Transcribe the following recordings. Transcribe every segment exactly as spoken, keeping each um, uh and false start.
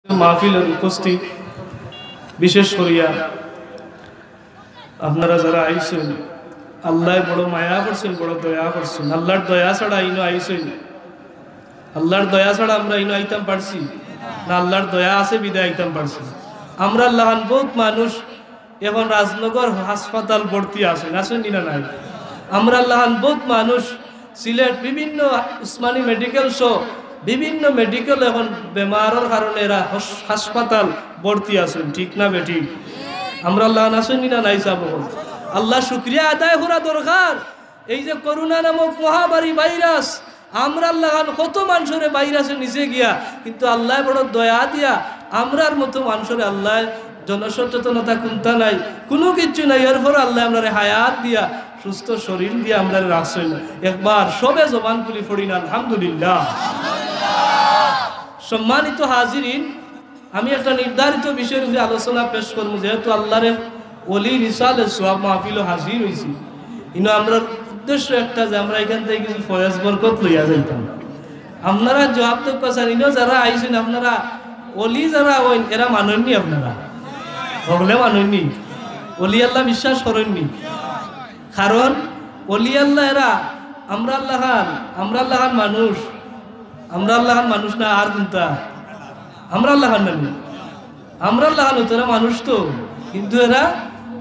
মাহফিলর উপস্থিত, বিশেষ করিয়া আপনারা যারা আইছইন, আল্লায় বড় মায়া করছইন, বড় দয়া করছইন। আল্লার দয়া ছাড়া ইনো আইছইন, আল্লার দয়া ছাড়া আমরা ইনো আইতাম পারছি না? আল্লার দয়া আছে বিধায় আইতাম পারছি। আমরার লাখান বউত মানুষ এখন রাজনগর হাসপাতাল ভর্তি আছইন, আছইন নি না নাই? আমরার লাখান বউত মানুষ সিলেট বিভিন্ন উসমানী মেডিকেল সহ বিভিন্ন মেডিকেল এখন বেমারর কারণে এরা হস-, হাসপাতাল ভর্তি আছইন, ঠিক না বেঠিক? আমরার লাখান আছইন নি না নাই সাব অকল? আল্লার শুকরিয়া আদায় করা দরকার। এই যে করোনা নামক মহামারী ভাইরাস, আমরার লাখান কত মানষরে ভাইরাসে নিছে গিয়া, কিন্তু আল্লায় বড় দয়া দিয়া আমরার মতো মানষরে আল্লায় জনসচেতনতা কুন্তা নাই, কুনু কিচ্ছু নাই, এরপর আল্লায় আমরারে হায়াত দিয়া, সুস্থ শরীর দিয়া আমরারে রাখছইন। একবার সবে জবান খুলি পড়ি না, আলহামদুলিল্লাহ। সম্মানিত হাজিরিন, আমি একটা নির্ধারিত বিষয়র উপরে আলোচনা পেশ করমু, যেহেতু আল্লার এক ওলির ইসালে সওয়াব মাহফিলো হাজির অইছি। ইনো আমরার উদ্দেশ্য একটা যে আমরা এখান থাকি কিছু ফয়েজ বরকত লইয়া যাইতাম। আপনারা জবাব দেউক্কা চাইন, ইনো যারা আইছইন, আপনারা ওলি যারা অইন, এরা মানইন নি আপনারা? হকলে মানইন নি? ওলি আল্লা বিশ্বাস করইন নি? কারণ ওলি আল্লা এরা আমরার লাখান, আমরার লাখান মানুষ, আমরার লাখান মানুষ না আর কুন্তা? আমরার লাখান না নি? আমরার লাখান অইতো, এরা মানুষ তো, কিন্তু এরা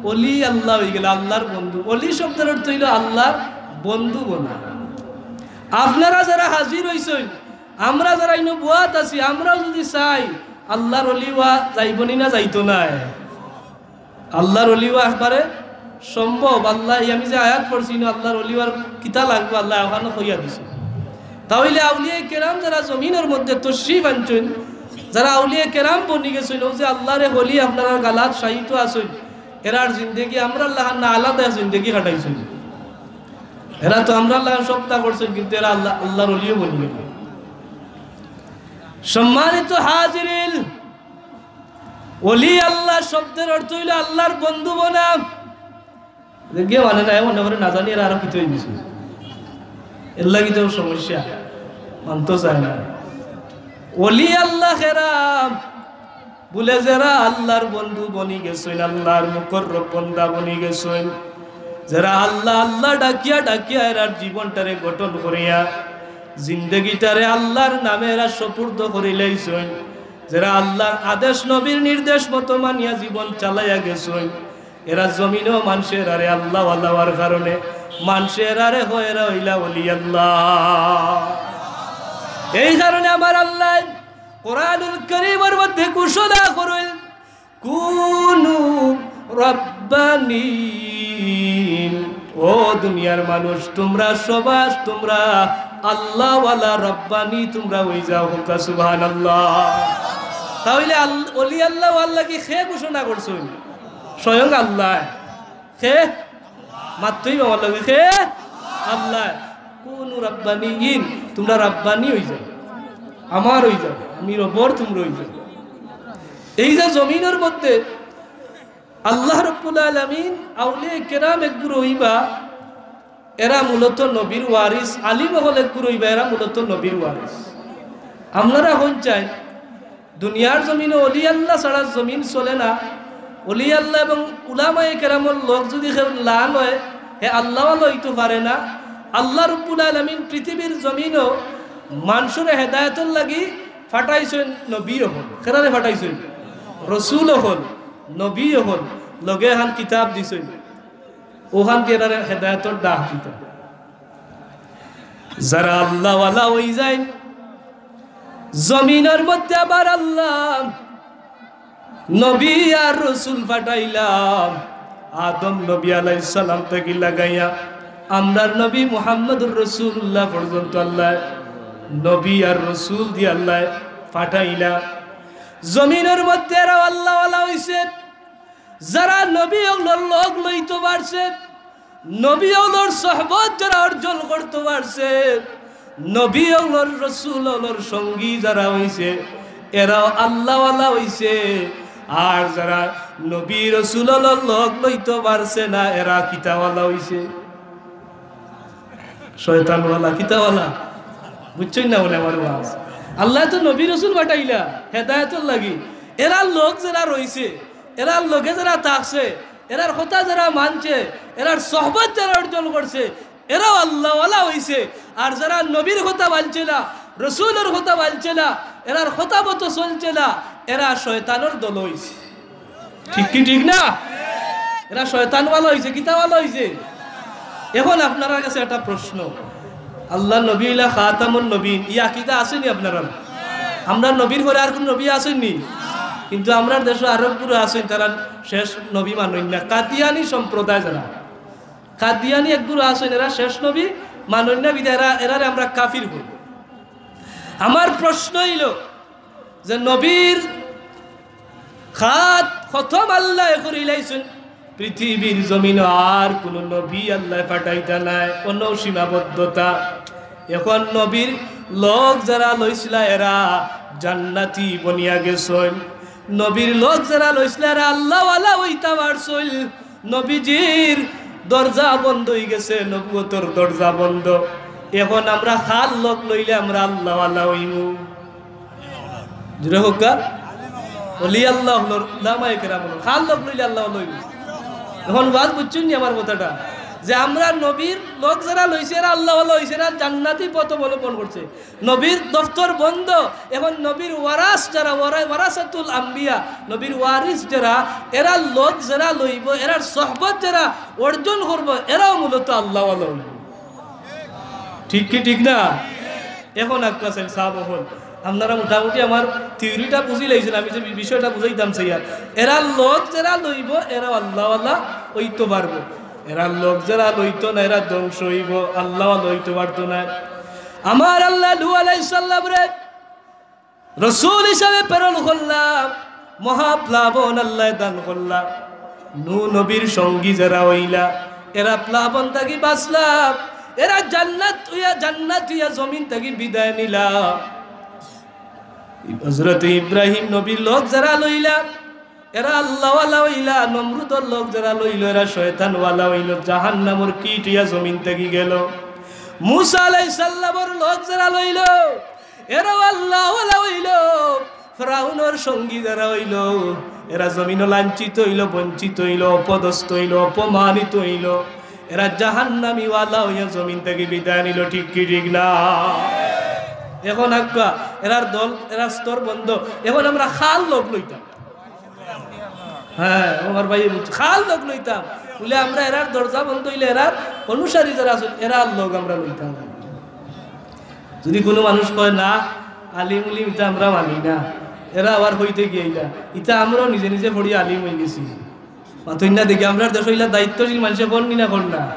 ওলি আল্লা অইগেলা, আল্লার বন্ধু। ওলি শব্দর অর্থ অইলো আল্লার বন্ধু বনা। আপনারা যারা হাজির অইছইন, আমরা যারা ইনো বওয়াত আছি, আমরাও যুদি চাই, আল্লার ওলি অওয়া যাইবো নি না যাইতো নায়? আল্লার ওলি অওয়া একবারে সম্ভব। আল্লায়, এই আমি যে আয়াত পড়ছি, ইনো আল্লার ওলি অওয়ার কিতা লাগবো, আল্লায় অখানো কইয়া দিছইন। তা অইলে আউলিয়ায়ে কেরাম যারা জমিনর মধ্যে তশরিফ আনছইন, যারা আউলিয়ায়ে কেরাম বনি গেছইন, অউ যে আল্লার এক ওলি আপনারার গালাত শায়িত আছইন, এরার জিন্দেগি আমরার লাখান না আলাদা জিন্দেগি কাটাইছইন। এরা তো আমরার লাখান সবতা করছইন, কিন্তু এরা আল্লা, আল্লার ওলিও বনি গেলা। সম্মানিত হাজিরিন, ওলি আল্লা শব্দর অর্থ অইলো আল্লার বন্ধু বনা। যে গিয়ে মানে না, এমন করে না জানি এরা আরো কিতা অইগেছে। এর লাগি তো সমস্যা, মানতো চায় না। ওলি আল্লা কেরাম বুলে যেরা আল্লার বন্ধু বনি গেছইন, আল্লার মুকররব বন্দা বনি গেছইন, যেরা আল্লা আল্লা ডাকিয়া ডাকিয়া এরার জীবনটারে গঠন করিয়া জিন্দেগিটারে আল্লার নামে এরা সুপুর্দ করিলাইছইন, যেরা আল্লার আদেশ নবীর নির্দেশ মতো মানিয়া জীবন চালাইয়া গেছইন, এরা জমিনো মানষে এরারে আল্লাওয়ালা অওয়ার কারণে মানষে এরারে কয় এরা অইলা ওলি আল্লা। এই কারণে আমার আল্লায় কোরআনুল করিমর মধ্যে ঘোষণা করইন, "কুনু রাব্বানিন।" ও দুনিয়ার মানুষ, তুমরা সবাস, তুমরা আল্লাওয়ালা রাব্বানি, তুমরা অইযাও। কউক্কা সুবহানাল্লাহ। তা অইলে আল-, ওলি আল্লাওয়ালা কি কে ঘোষণা করছইন? স্বয়ং আল্লায়। কে? মাতইন আমার লগে, কে? আল্লায়। কুনু রাব্বানিন, তুমরা রাব্বানি অইযাও, আমার অইযাও, আমি রবর তুমরা অইযাও। এই যে জমিনর মধ্যে আল্লা রব্বুল আলামিন আউলিয়ায়ে কেরাম একগুরু অইবা, এরা মূলত নবীর ওয়ারিস, আলিম অকল একগুরু অইবা, এরা মূলত নবীর ওয়ারিস। আপনারা কইন চাইন, দুনিয়ার জমিনো ওলি আল্লা ছাড়া জমিন চলে না। ওলি আল্লা এবং উলামায়ে কেরামর লগ যুদি কেউ না লয়, হে আল্লাওয়ালা অইতো পারে না। আল্লা রব্বুল আলামিন পৃথিবীর জমিনো মানষরে হেদায়েতর লাগি পাঠাইছইন নবী অকল। কেরারে পাঠাইছইন? রসুল অকল, নবী অকল, লগে এখান কিতাব দিছইন। অখান দিয়া এরারে হেদায়েতর ডাক দিতা। যারা আল্লাওয়ালা অইযাইন, জমিনর মধ্যে আবার আল্লা নবী আর রসুল পাঠাইলা। আদম নবী আলাইহিস সালাম থাকি লাগাইয়া আমরার নবী মুহাম্মদুর রাসূলুল্লাহ পর্যন্ত আল্লায় নবী আর রসুল দিয়া আল্লায় পাঠাইলা। জমিনর মধ্যে এরাও আল্লাওয়ালা অইছে। যারা নবী অকলর লগ লইতো পারছে, নবী অকলর সোহবত যারা অর্জন করতো পারছে, নবী অকলর রসুল অকলর সঙ্গী যারা অইছে, এরাও আল্লাওয়ালা অইছে। আর যারা নবী রসুল অকলর লগ লইতো পারছে না, এরা কিতাওয়ালা অইছে? শয়তানওয়ালা, কিতাওয়ালা? বুঝছইন না মনে আমার ওয়াজ? আল্লায় তো নবী রসুল পাঠাইলা হেদায়েতর লাগি। এরার লগ যেরা রইছে, এরার লগে যেরা থাকছে, এরার কথা যেরা মানছে, এরার সহবত যেরা অর্জন করছে, এরাও আল্লাহওয়ালা অইছে। আর যেরা নবীর কথা মানছে না, রসুলর কথা মানছে না, এরার কথা মতো চলছে না, এরা শয়তানর দল অইছে। ঠিক কি ঠিক না? এরা শয়তানওয়ালা অইছে, কিতাওয়ালা অইছে? এখন আপনারার কাছে একটা প্রশ্ন, আল্লাহর নবী অইলা খাতামুন নবীন, ই আকিদা আছে নি আপনারার? আমরার নবীর পরে আর কুনু নবী আছইন নি? কিন্তু আমরার দেশো আরক গুরু আছইন, তারা শেষ নবী মানইন না। কাদিয়ানি সম্প্রদায় যারা, কাদিয়ানি এক গুরু আছইন, এরা শেষ নবী মানইন না, বিধায় এরা, এরারে আমরা কাফির কই। আমার প্রশ্ন অইলো যে নবীর খাত খতম আল্লায় করিলাইছইন, পৃথিবীর জমিনো আর কুনু নবী আল্লায় পাঠাইতা নায়, অনো সীমাবদ্ধতা। এখন নবীর লগ যেরা লইছলা এরা জান্নাতি বনিয়া গেছইন, নবীর লগ যেরা লইছলা এরা আল্লাহওয়ালা অইতা পারছইন। নবীজির দরজা বন্ধ অইগেছে, নবুয়তর দরজা বন্ধ। এখন আমরা কার লগ লইলে আমরা আল্লাহওয়ালা অইমু? জোরে কউক্কা। অলি আল্লাহ অকলর, উলামায়ে কেরাম অকলর কার লগ লইলে আল্লাহওয়ালা অইমু? এখন ওয়াজ বুঝছইন নি আমার কথাটা? যে আমরা নবীর লগ যেরা লইছে এরা আল্লাহওয়ালা অইছে, এরা জান্নাতি পথ অবলম্বন করছে। নবীর দফতর বন্ধ। এখন নবীর ওয়ারাস যেরা, ওয়ারা-, ওয়ারাসাতুল আম্বিয়া, নবীর ওয়ারিস যেরা, এরার লগ যেরা লইবো, এরার সহবত যেরা অর্জন করবো, এরাও মূলত আল্লাহওয়ালা অইবো। ঠিক কি ঠিক না? এখন একটা সেন সাব অকল, আপনারা মোটামুটি আমার থিওরিটা বুঝিলাইছইন, আমি যে বি-, বিষয়টা বুঝাইতাম চাইয়ার, এরার লগ যেরা লইবো, এরাও আল্লাহওয়ালা অইতো পারবো। এরার লগ যেরা লইতো না, এরা ধ্বংস অইবো, আল্লাহওয়ালা অইতো পারতো না। আমার আল্লায় নূহ আলাইহিস সালামরে রসুল হিসাবে প্রেরণ করলা, মহাপ্লাবন আল্লায় দান করলা। নূহ নবীর সঙ্গী যেরা অইলা, এরা প্লাবন থাকি বাঁচলা, এরা জান্নাত অইয়া, জান্নাত অইয়া জমিন থাকি বিদায় নিলা। হযরত ইব্রাহিম নবীর লগ যেরা লইলা, এরা আল্লাহওয়ালা অইলা, নমরুদর লগ যেরা লইলো, এরা শয়তানওয়ালা অইলো, জাহান্নামর কীট অইয়া জমিন থাকি গেলো। মুসা আলাইহিস সালামর লগ যেরা লইলো, এরাও আল্লাহওয়ালা অইলো। ফেরাউনর সঙ্গী যেরা অইলো, এরা জমিনো লাঞ্ছিত অইলো, বঞ্চিত অইলো, অপদস্থ অইলো, অপমানিত অইলো। এরা জাহান্নামীওয়ালা অইয়া জমিন থাকি বিদায় নিলো, ঠিক কি ঠিক না? এখন আক্কা, এরার দল, এরার স্তর বন্ধ। এখন আমরা কার লগ লইতাম? হ্যাঁ, আমার ভাই বুঝ-, কার লগ লইতাম? বুলে আমরা এরার দরজা বন্ধ অইলে এরার অনুসারী যেরা আছইন, এরার লগ আমরা লইতাম। যদি কুনু মানুষ কয়, "না, আলিম উলিম ইতা আমরা মানি না," এরা আবার কইতে গিয়া ইলা, "ইতা আমরাও নিজে নিজে পড়িয়া আলিম অইগেছি।" মাতইন না দেখি, আমরার দেশো ইলা দায়িত্বশীল মানষে কর নি না কর না?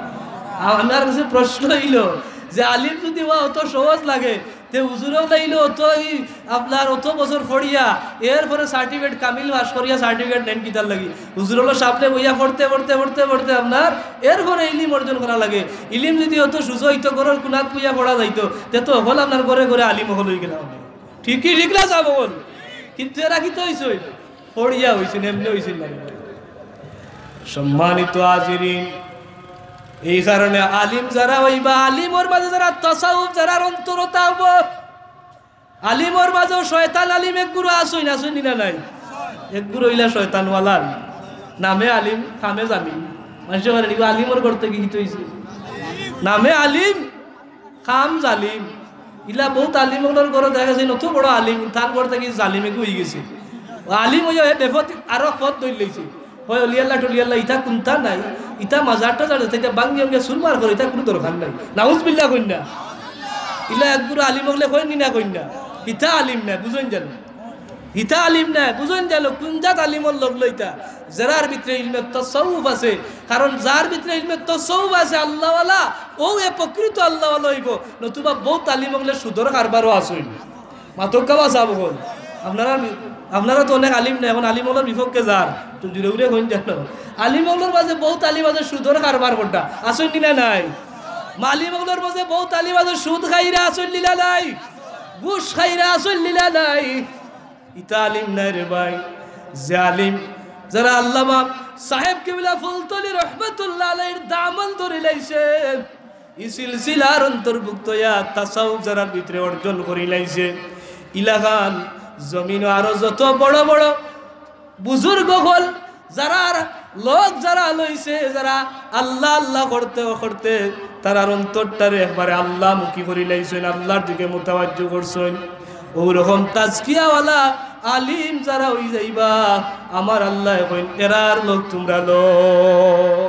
আ-, আমরার কাছে প্রশ্ন অইলো যে আলিম যদি অওয়া অত সহজ লাগে, তে হুজুরও তাইলে অত ই আপনার অত বছর পড়িয়া, এরপরে সার্টিফিকেট কামিল পাস করিয়া সার্টিফিকেট নেইন কিতার লাগি? হুজুর অকলর সামনে বইয়া পড়তে, পড়তে, পড়তে, পড়তে আপনার এরপরে ইলিম অর্জন করা লাগে। ইলিম যদি অত সুজা অইতো, ঘরর কুনাত বইয়া পড়া যাইতো, তে তো অকল আপনার ঘরে ঘরে আলিম অকল অইগেলা। ঠিক কি ঠিক না সাব অকল? কিন্তু এরা কিতা অইছে? পড়িয়া অইছে, এমনে অইছে না। সম্মানিত হাজিরিন, এই কারণে আলিম যেরা অইবা, আলিমর মাঝে যেরা তাসাউফ, যেরার অন্তরতা অইবো, আলিমর মাঝেও শয়তান আলিম এক গুরু আছইন, আছইন নি না নাই? এক গুরু অইলা শয়তানওয়ালার, নামে আলিম, কামে জালিম। মানষে কয় নি, "ইগু আলিমর ঘর থাকি কিতা অইছে?" নামে আলিম, কাম জালিম। ইলা বউত আলিম অকলর ঘরো দেখা গেছে, অত বড় আলিম, তান ঘর থাকি জালিম এগু অইগেছে। অউ আলিম অইয়া হে বেপথ আরো পথ ধরিলাইছে। কয়, "অলি আল্লাহ টলি আল্লাহ, ইতা কুন্তা নাই, ইতা মাজার টাজার আছে, ইতা ভাঙ্গি ভাঙ্গি চুরমার করে, ইতা কুনু দরকার নাই।" নাউজুবিল্লাহ কইন না। ইলা এক গুরু আলিম অকলে কইন নি না কইন না? ইতা আলিম নায়, বুঝইন জানো? ইতা আলিম নায়, বুঝইন জানো? কুন জাত আলিমর লগ লইতা? যেরার ভিতরে ইলমে তাসাউফ আছে। কারণ যার ভিতরে ইলমে তাসাউফ আছে, আল্লাহওয়ালা, অউ এ প্রকৃত আল্লাহওয়ালা অইবো। নতুবা বউত আলিম অকলে সুদর কারবারও আছইন। মাতউক্কা বা সাব অকল। আপনারা, আপনারা তো অনেক আলিম না, এখন আলিম অকলর বিপক্ষে যার, তো জুরে উরে কইন জানো। আলিম অকলর মাঝে বউত আলিম আছে সুদর কারবার করতা। আছইন নি না নাই? আলিম অকলর মাঝে বউত আলিম আছে সুদ খাইরা, আছইন নি না নাই? ঘুষ খাইরা, আছইন নি না নাই? ইতা আলিম নায় রে ভাই। যে আলিম, যেরা আল্লামা সাহেব কিবলা ফুলতলি রহমতুল্লাহ আলাইহির দামান ধরিলাইছে, ই সিলসিলার অন্তর্ভুক্ত অইয়া তাসাউফ যেরার ভিতরে অর্জন করিলাইছে, ইলাখান জমিনো আরো যত বড় বড় বুজুর্গ অকল, যারার লগ যারা লইছে, যারা আল্লাহ আল্লাহ করতে করতে তারার অন্তরটারে একবারে আল্লাহমুখী করি লাইছইন, আল্লাহর দিকে মুতাওয়াজ্জু করছইন, অউ রকম তাজকিয়াওয়ালা আলিম যারা অই যাইবা, আমার আল্লায় কইন, এরার লগ তুমরা লও।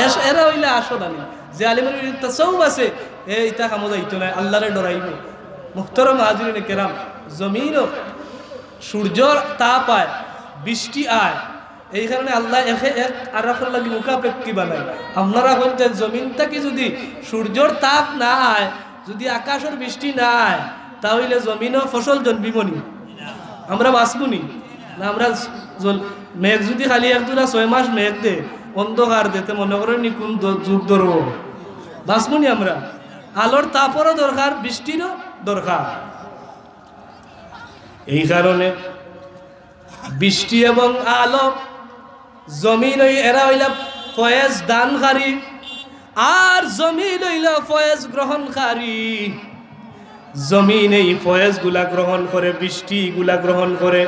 এস-, এরা অইলা আসল আলিম। যে আলিমর ভিতরে তাসাউফ আছে, এ ইতা কামো যাইতো নায়, আল্লাহরে ডরাইবো। মুহতারাম হাজিরিনে কেরাম, জমিনো সূর্যর তাপ আয়, বৃষ্টি আয়, এই কারণে আল্লায় একে এক আরকর লাগি মুখাপেক্ষী বানায়। আপনারা কইন যে জমিন থাকি যুদি সূর্যর তাপ না আয়, যুদি আকাশর বৃষ্টি না আয়, তা অইলে জমিনো ফসল জন্মিবো নি? আমরা বাঁচমু নি? না, আমরা জল-, মেঘ যুদি খালি এক দুরা ছয় মাস মেঘ দে, অন্ধকার দে, তে মনো করইন নি কুন দ-, যুগ ধরবো? বাঁচমু নি আমরা? আলোর তাপরও দরকার, বৃষ্টিরও দরকার। এই কারণে বৃষ্টি এবং আলো, জমিন অই-, এরা অইলা ফয়েজ দানকারী, আর জমিন অইলা ফয়েজ গ্রহণকারী। জমিন এই ফয়েজগুলা গ্রহণ করে, বৃষ্টিগুলা গ্রহণ করে,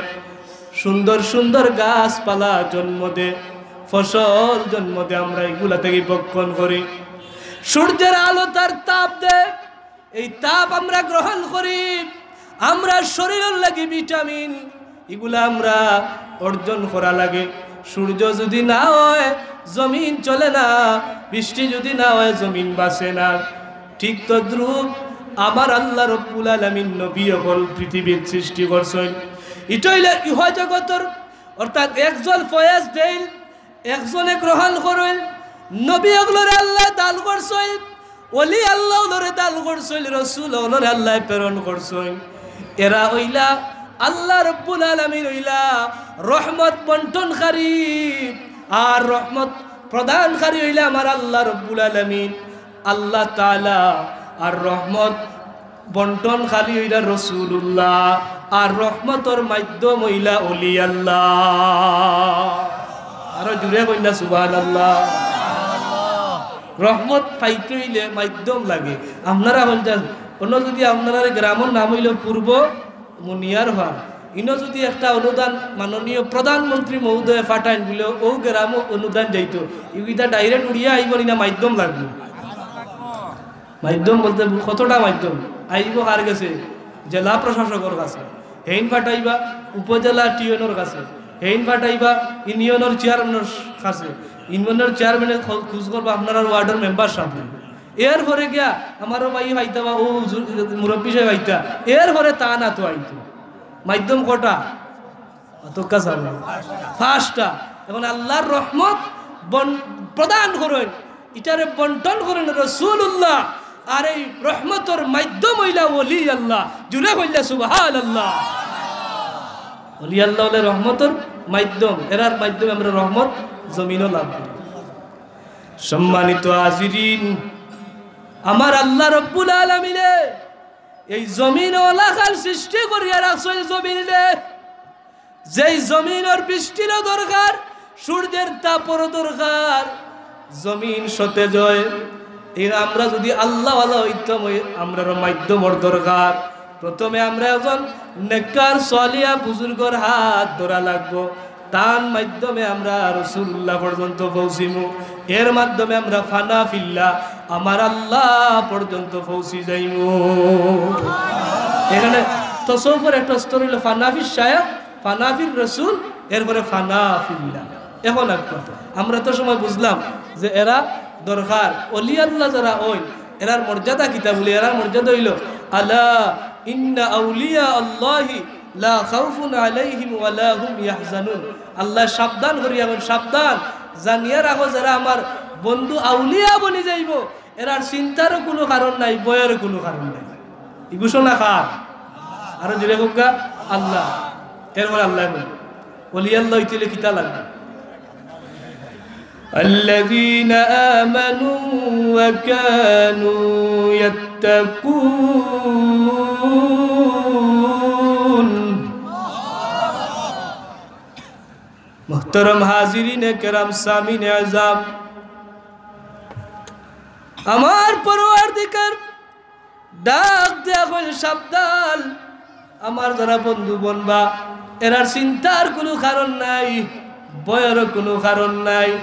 সুন্দর সুন্দর গাছপালা জন্ম দে, ফসল জন্ম দে, আমরা ইগুলা থাকি ভক্ষণ করি। সূর্যর আলো তার তাপ দে, এই তাপ আমরা গ্রহণ করি, আমরার শরীরর লাগি ভিটামিন, ইগুলা আমরা অর্জন করা লাগে। সূর্য যুদি না অয়, জমিন চলে না, বৃষ্টি যুদি না অয়, জমিন বাঁচে না। ঠিক তদ্রূপ আমার আল্লাহ রব্বুল আলামিন নবী অকল পৃথিবীত সৃষ্টি করছইন। ইটা অইলা ইহজগতর, অর্থাৎ একজন ফয়েজ দেইন, একজনে গ্রহণ করইন, নবী অকলরে আল্লায় দান করছইন, ওলি আল্লাহ অকলরে দান করছইন, রসুল অকলরে আল্লায় প্রেরণ করছইন। এরা অইলা আল্লাহ রব্বুল আলামিন অইলা রহমত বন্টনকারী, আর রহমত প্রদানকারী অইলা আমার আল্লাহ রব্বুল আলামিন, আল্লাহ তাআলা। আর রহমত বন্টনকারী অইলা রসুলুল্লাহ, আর রহমতর মাধ্যম অইলা ওলি আল্লাহ। আরো জুরে কইন না সুবহানাল্লাহ। রহমত পাইতে অইলে মাধ্যম লাগে। আপনারা অকল যান, অনো যুদি আপনারার গ্রামর নাম অইলো পূর্ব মুনিয়ারপাড়, ইনো যুদি একটা অনুদান মাননীয় প্রধানমন্ত্রী মহোদয়ে পাঠাইন বুলে অউ গ্রামো অনুদান যাইতো, ইটা direct উড়িয়া আইবো নি না মাধ্যম লাগবো? মাধ্যম বলতে কতটা মাধ্যম? আইবো কার গেছে? জেলা প্রশাসকর কাছে। হেইন পাঠাইবা উপজেলা টিএনওর কাছে। হেইন পাঠাইবা ইউনিয়নর চেয়ারম্যানর কাছে। ইউনিয়নর চেয়ারম্যানে খোঁজ, খোঁজ করবা আপনারার ওয়ার্ডর মেম্বার সামনে। এরপরে গিয়া আমারও ভাই পাইতা বা অউ জু-, মুরব্বি সাহেব পাইতা। এরপরে তান আতো আইতো। মাধ্যম কটা? অতকা চাও না। পাঁচটা। এখন আল্লাহর রহমত বন-, প্রদান করইন, ইটারে বন্টন করইন রসুলুল্লাহ। আর এই রহমতর মাধ্যম অইলা ওলি আল্লাহ। জুরে কইলা সুবহানাল্লাহ। ওলি আল্লাহ অইলা রহমতর মাধ্যম, এরার মাধ্যমে আমরা রহমত জমিনো লাভ করি। সম্মানিত হাজিরিন, আমার আল্লাহ রব্বুল আলামিনে এই জমিনো অলাখান সৃষ্টি করিয়া রাখছইন জমিনে। যেই জমিনর বৃষ্টিরও দরকার, সূর্যের তাপরও দরকার, জমিন সতেজ অয়। এই আমরা যুদি আল্লাহওয়ালা অইতাম, অউ আমরারও মাধ্যমর দরকার। প্রথমে আমরা একজন নেককার সালিহা বুজুর্গর হাত ধরা লাগবো, তান মাধ্যমে আমরা রসুলুল্লাহ পর্যন্ত পৌঁছিমু, এর মাধ্যমে আমরা ফানা ফিল্লা, আমার আল্লাহ পর্যন্ত পৌঁছি যাইমু। এখানে তসৌফর একটা স্তর অইলো ফানা ফিশ শায়খ, ফানা ফির রসুল, এরপরে ফানা ফিল্লা। এখন আর কথা, আমরা তো সময় বুঝলাম যে এরা দরকার, ওলি আল্লাহ যারা অইন, এরার মর্যাদা কিতা বলি? এরার মর্যাদা অইলো, আলা ইন্না আউলিয়া আল্লাহি লা খাউফুন আলাইহিম ওয়া লা হুম ইয়াহজানুন। আল্লাহ সাবধান করিয়া কইন, সাবধান, জানিয়া রাখো, যারা আমার বন্ধু আউলিয়া বনি যাইবো, এরার চিন্তারও কুনু কারণ নাই, ভয়র কুনু কারণ নাই। ই ঘোষণা কার? আরো জুরে কউক্কা, আল্লাহ। এরপরে আল্লায় বলেন, ওলি আল্লাহ অইতে অইলে কিতা লাগবো? الذين آمنوا وكانوا يتقون। মুহতারাম হাজিরিনে কেরাম, সামিনে আজাম, আমার পরওয়ারদিগার ডাক দিয়া কইল, সাবধান, আমার যারা বন্ধু বনবা, এরার চিন্তার কুনু কারণ নাই, ভয়রও কুনু কারণ নাই।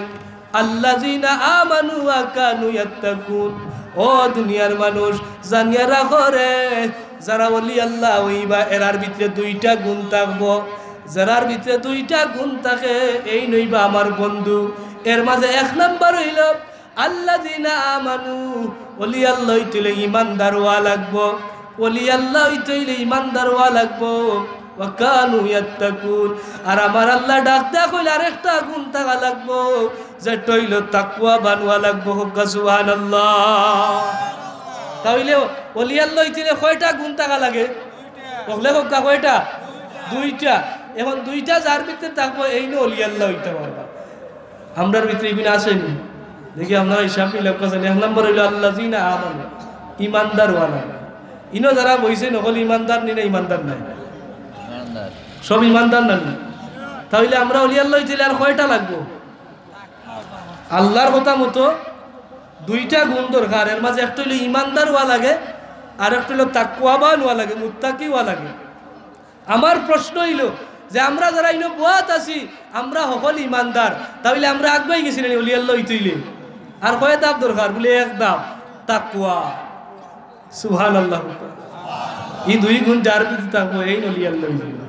আল্লাযীনা আমানু ওয়া কানু ইয়াত্তাকুন। ও দুনিয়ার মানুষ, জানিয়া রাখো রে, যারা ওলি আল্লাহ অইবা, এরার ভিতরে দুইটা গুণ থাকবো। যারার ভিতরে দুইটা গুণ থাকে, এইন অইবা আমার বন্ধু। এর মাঝে এক নাম্বার অইলো, আল্লাযীনা আমানু, ওলি আল্লাহ অইতে অইলে ইমানদার অওয়া লাগবো। ওলি আল্লাহ অইতে অইলে ইমানদার অওয়া লাগবো। ওয়া কানু ইয়াত্তাকুন। আর আমার আল্লাহ ডাক দেয়া কইলে আরেকটা গুণ থাকা লাগবো, যেটা অইলো তাকওয়াবান অওয়া লাগবো। কউক্কা সুবহানাল্লাহ। তাইলে ওলি আল্লাহ অইতে অইলে কয়টা গুণ থাকা লাগে? কউক্কা কয়টা? দুইটা। এখন দুইটা যার ভিতরে থাকবো, এইন ওলি আল্লাহ অইতা পারবা। আমরার ভিতরে ইগুন আছে নি? দেখি আপনারা হিসাব মিলাউক্কা চাইন। এক নাম্বার অইলো আল্লাযীনা আমানু, ইমানদার অওয়া লাগবো। ইনো যারা বইছে অকল ইমানদার নি না ইমানদার নায়? ইমানদার। সব ইমানদার না নি? তাইলে আমরা ওলি আল্লাহ অইতে অইলে আর কয়টা লাগবো? আল্লাহর কথা মতো দুইটা গুণ দরকার। এর মাঝে একটা অইলো ইমানদার অওয়া লাগে, আর একটা অইলো তাকওয়াবান অওয়া লাগে, মুত্তাকি অওয়া লাগে। আমার প্রশ্ন অইলো যে আমরা যারা ইনো বওয়াত আছি, আমরা হকল ইমানদার, তাইলে আমরা আগুয়াই গেছি না নি ওলি আল্লাহ অইতে অইলে? আর কয় ধাপ দরকার? বলে এক ধাপ, তাকওয়া। সুবহানাল্লাহ। ই দুই গুণ যার ভিতরে থাকবো, এইন ওলি আল্লাহ অইবো।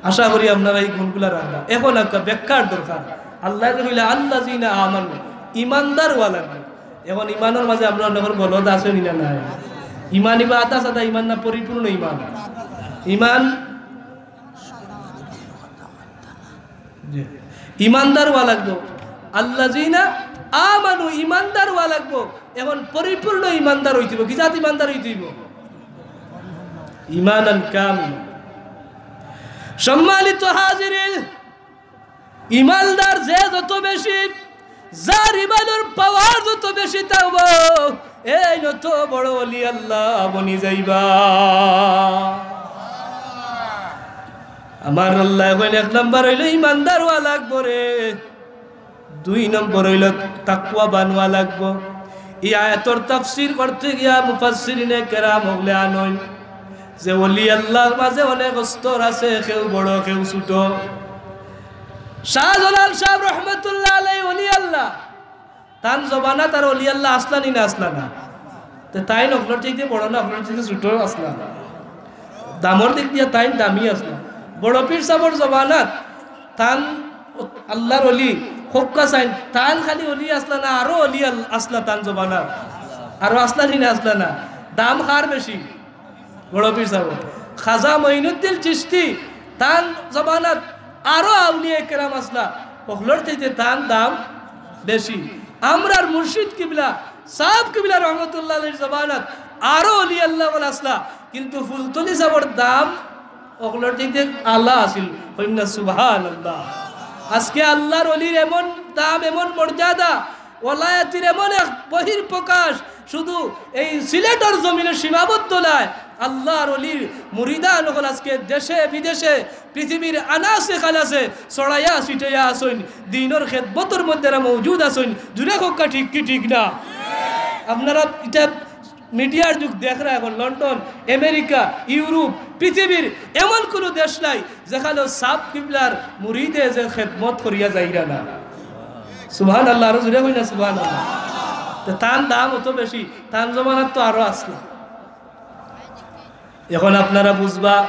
আশা করি আপনারা ই গুণগুলা রাখবা। এখন একটা ব্যাখ্যার দরকার। আল্লায় যে কইলা, "আল্লাযীনা আমানু", ইমানদার অওয়া লাগবো। এখন ইমানর মাঝে আমরা অনেকর গলদ আছে নি না নাই? ইমান ইবা আধা সাদা ইমান না পরিপূর্ণ ইমান? ইমান, জি। ইমানদার অওয়া লাগবো। আল্লাযীনা আমানু, ইমানদার অওয়া লাগবো। এখন পরিপূর্ণ ইমানদার অইতে অইবো। কি জাত ইমানদার অইতে অইবো? ঈমানান কামিলা। সম্মানিত হাজিরিন, ইমানদার যে যত বেশি, যার ইমানর পাওয়ার যত বেশি থাকবো, এইন অত বড় ওলি আল্লাহ বনি যাইবা। আমার আল্লায় কইন, এক নাম্বার অইলো ইমানদার অওয়া লাগবো রে, দুই নম্বর অইলো তাকওয়াবান অওয়া লাগবো। ই আয়াতর তাফসীর করতে গিয়া মুফাসসিরিনে কেরাম অকলে আনইন যে ওলি আল্লাহর মাঝে অনেক স্তর আছে, কেউ বড়, কেউ ছোট। শাহজালাল সাহেব রহমতুল্লাহ আলাইহি ওলি আল্লাহ, তান জমানাত আর ওলি আল্লাহ আছলা নি না আছলা না? তে তাইন অকলর চাইতে বড় না, অকলর চাইতে ছোট আছলা? দামর দিক দিয়া তাইন দামি আছলা। বড় পীর সাবর জমানাত তান আল্লাহর ওলি, কউক্কা চাইন, তান খালি ওলি আছলা না, আরো ওলি আল-, আছলা তান জমানাত? আরো আছলা নি না আছলা না? দাম কার বেশি? বড় পীর সাব। খাজা মঈনুদ্দিন চিশতি, তান জমানাত আরো আউলিয়া কেরাম আছলা, অকলর চাইতে তান দাম বেশি। আমরার মুর্শিদ কিবলা, সাব কিবলা রহমতুল্লাহ আলাইহির জমানাত আরো ওলি আল্লাহ অকল আছলা, কিন্তু ফুলতলি সাবর দাম অকলর চাইতে আলা আছিল। কইন না সুবহানাল্লাহ। আজকে আল্লাহর ওলির এমন দাম, এমন মর্যাদা, ওলায়াতির এমন এক বহির প্রকাশ, শুধু এই সিলেটর জমিনে সীমাবদ্ধ নায়। আল্লাহর ওলির মুরিদান অকল আজকে দেশে বিদেশে পৃথিবীর আনাচে কানাচে ছড়াইয়া ছিটাইয়া আছইন, দ্বীনর খেদমতর মধ্যে এরা মওজুদ আছইন। জুরে কউক্কা, ঠিক কি ঠিক না? আপনারা ইটা মিডিয়ার যুগ দেখরা, এখন লন্ডন, আমেরিকা, ইউরোপ, পৃথিবীর এমন কুনু দেশ নাই যেখানো সাব কিবলার মুরিদে যে খেদমত করিয়া যাইরা না। সুবহানাল্লাহ, আরো জুরে কইন না সুবহানাল্লাহ। তে তান দাম অত বেশি, তান জমানাত তো আরো আছলা। এখন আপনারা বুঝবা,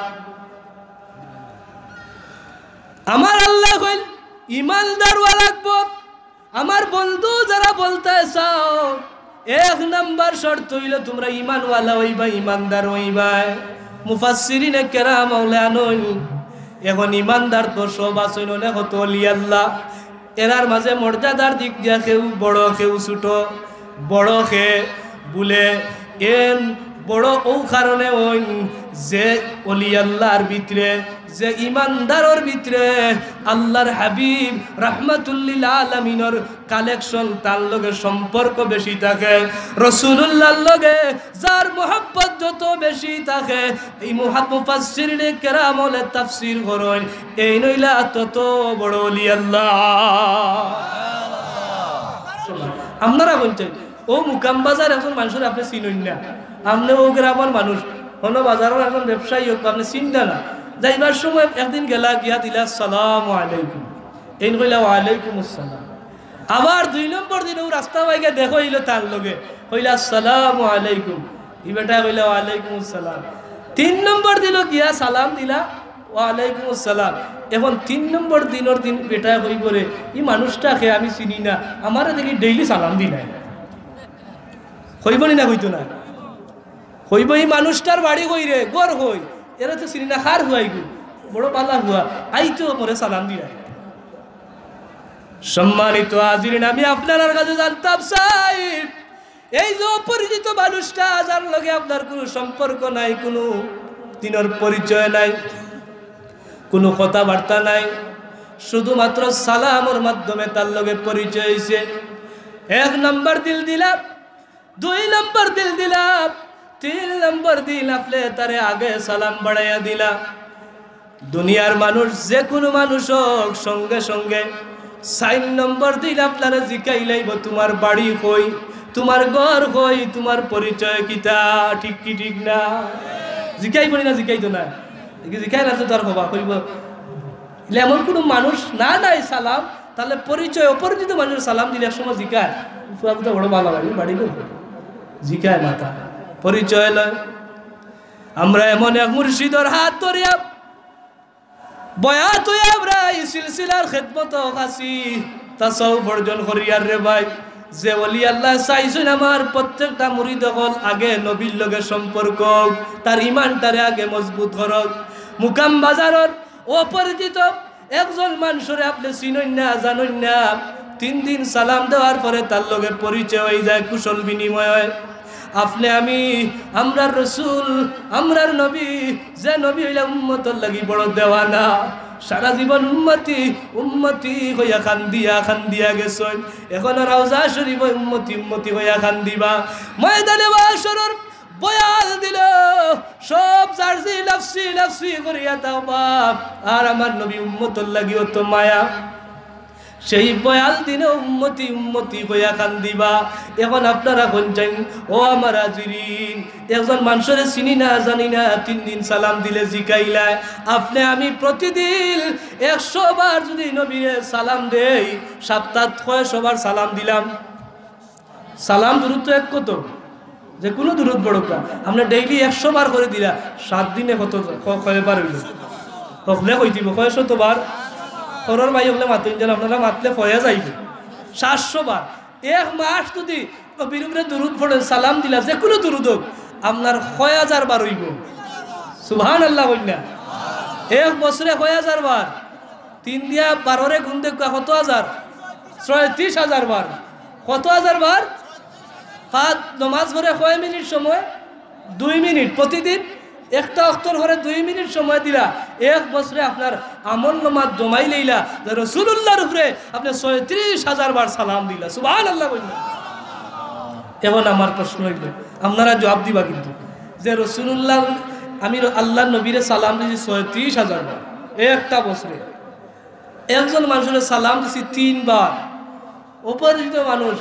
আমার আল্লায় কইন ইমানদার অওয়া লাগবো। আমার বন্ধু যারা বলতে চাও, এক নাম্বার শর্ত অইলো তুমরা ইমানওয়ালা অইবায়, ইমানদার অইবায়। মুফাসসিরিনে কেরাম অকলে আনইন, এখন ইমানদার তো সব আছইন, অনেক অত ওলি আল্লাহ। এরার মাঝে মর্যাদার দিক দিয়া কেউ বড়, কেউ ছোট। বড় কে বুলে এন বড় অউ কারণে অইন যে ওলি আল্লাহর ভিতরে, যে ইমানদারর ভিতরে আল্লাহর হাবিব রাহমাতুল্লিল আলামিনর কানেকশন, তান লগে সম্পর্ক বেশি থাকে। রাসূলুল্লাহর লগে যার মহব্বত যত বেশি থাকে, এই মুহা-, মুফাসসিরিনে কেরাম অকলে তাফসীর করইন, এইন অইলা তত বড় ওলি আল্লাহ। আপনারা কইন চাই, অউ মুকাম বাজার একজন মানষরে আপনে চিনইন না, আপনে অউ গ্রামর মানুষ, কোনো বাজারর একজন ব্যবসায়ী অউক, আপনে চিনতা না, যাইবার সময় একদিন গেলা, গিয়া দিলা "আসসালামু আলাইকুম", এইন কইলা "ওয়ালাইকুম আসসালাম"। আবার দুই নম্বর দিন অউ রাস্তা বাইগা দেখা অইলো তার লগে, কইলা "আসসালামু আলাইকুম", ই বেটায় কইলা "ওয়ালাইকুম আসসালাম"। তিন নম্বর দিন গিয়া সালাম দিলা "ওয়ালাইকুম আসসালাম"। এখন তিন নম্বর দিনর দিন বেটায় কইবো রে, "ই মানুষটা কে আমি চিনি না, আমারে দেখি ডেইলি সালাম দিলায়।" কইবো নি না, কইতো না? কইবো, "ই মানুষটার বাড়ি কই রে, ঘর কই? এরে তো চিনি না, কার ফুয়া ইগু? বড় বালা ফুয়া, আইতো মোরে সালাম দিলায়।" সম্মানিত হাজিরিন, আমি আপনারার কাছে জানতাম চাই, এই যে অপরিচিত মানুষটা, যার লগে আপনার কুনু সম্পর্ক নাই, কুনু দিনর পরিচয় নাই, কুনু কথাবার্তা নাই, শুধুমাত্র সালামর মাধ্যমে তার লগে পরিচয় অইছে। এক নম্বর দিল দিলা, দুই নম্বর দিল দিলা, তিন নম্বর দিল আপনে তারে আগে সালাম বাড়াইয়া দিলা। দুনিয়ার মানুষ, যে কুনু মানুষ অউক, সঙ্গে সঙ্গে চাইর নম্বর দিল আপনারে জিকাইলাইবো, "তুমার বাড়ি কই, তুমার ঘর কই, তুমার পরিচয় কিতা?" ঠিক কি ঠিক না? জিকাইবো নি না, জিকাইতো না? জিকাইলে তো তার হবা কইবো। এমন কুনু মানুষ না দেয় সালাম, তাইলে পরিচয়, অপরিচিত মানুষরে সালাম দিলে এক সময় জিকায়, "ফুয়া কুতা বড় বালা, বাড়ি কই?" জিকায় মাতা, পরিচয় লয়। আমরা এমন এক মুর্শিদর হাত ধরিয়া বয়াত অইয়া আমরা ই সিলসিলার খেদমতো আছি, তাসাউফ অর্জন করিয়ার রে ভাই। যে ওলি আল্লায় চাইছইন আমার প্রত্যেকটা মুরিদ অকল আগে নবীর লগে সম্পর্ক অউক, তার ইমানটারে আগে মজবুত করউক। মুকাম বাজারর অপরিচিত একজন মানষরে আপনে চিনইন না, জানইন না, তিন দিন সালাম দেওয়ার পরে তার লগে পরিচয় অইযায়, কুশল বিনিময় অয়। আপনে আমি, আমরার রসুল, আমরার নবী, যে নবী অইলা উম্মতর লাগি বড় দেওয়ানা, সারা জীবন উম্মতি, উম্মতি কইয়া কান্দিয়া, কান্দিয়া গেছইন। এখনো রওজা শরীফো উম্মতি, উম্মতি কইয়া কান্দিবা। ময়দানে মাহশরর বয়ান দিল, সব যার জি নাফসি, নাফসি করিয়া থাকবা। আর আমার নবী উম্মতর লাগি অত মায়া। সেই বয়ান দিলে উম্মতি, উম্মতি কইয়া কান্দিবা। এখন আপনারা কইন চাইন, ও আমার হাজিরিন, একজন মানষরে চিনি না, জানি না, তিন দিন সালাম দিলে জিকাইলায়। আপনে আমি প্রতিদিন একশো বার যুদি নবীরে সালাম দেই, সপ্তাহত কয়শো বার সালাম দিলাম? সালাম দুরুদ তো এক কত, যে কুনু দুরুদ পড়উক্কা, আপনে ডেইলি একশো বার করি দিলা, সাত দিনে কত, ক-, কয়বার অইলো? হকলে কই দিবো, কয়শত বার? ঘরর ভাই অকলে মাতইন যেন, আপনারা মাতলে কয়া যাইবো। সাতশো বার। এক মাস যুদি নবীর উপরে দুরুদ পড়েন, সালাম দিলা, যে কুনু দুরুদ অউক, আপনার কয় হাজার বার অইবো? সুবহানাল্লাহ কইন না। এক বছরে কয় হাজার বার? তিন দিয়া বারোরে গুন দেউক্কা, কত হাজার? ছয়ত্রিশ হাজার বার। কত হাজার বার? পাঁচ, নমাজ পড়ে কয় মিনিট সময়? দুই মিনিট। প্রতিদিন একটা অক্তর পরে দুই মিনিট সময় দিলা, এক বছরে আপনার আমল নামা জমাই লইলা, যে রসুলুল্লাহর উপরে আপনে ছয়ত্রিশ হাজার বার সালাম দিলা। সুবহানাল্লাহ কইন না। এখন আমার প্রশ্ন অইলো, আপনারা জবাব দিবা কিন্তু, যে রসুলুল্লাহ, আমি র-, আল্লাহর নবীরে সালাম দিছি ছয়ত্রিশ হাজার বার একটা বছরে, একজন মানষরে সালাম দিছি তিনবার, অপরিচিত মানুষ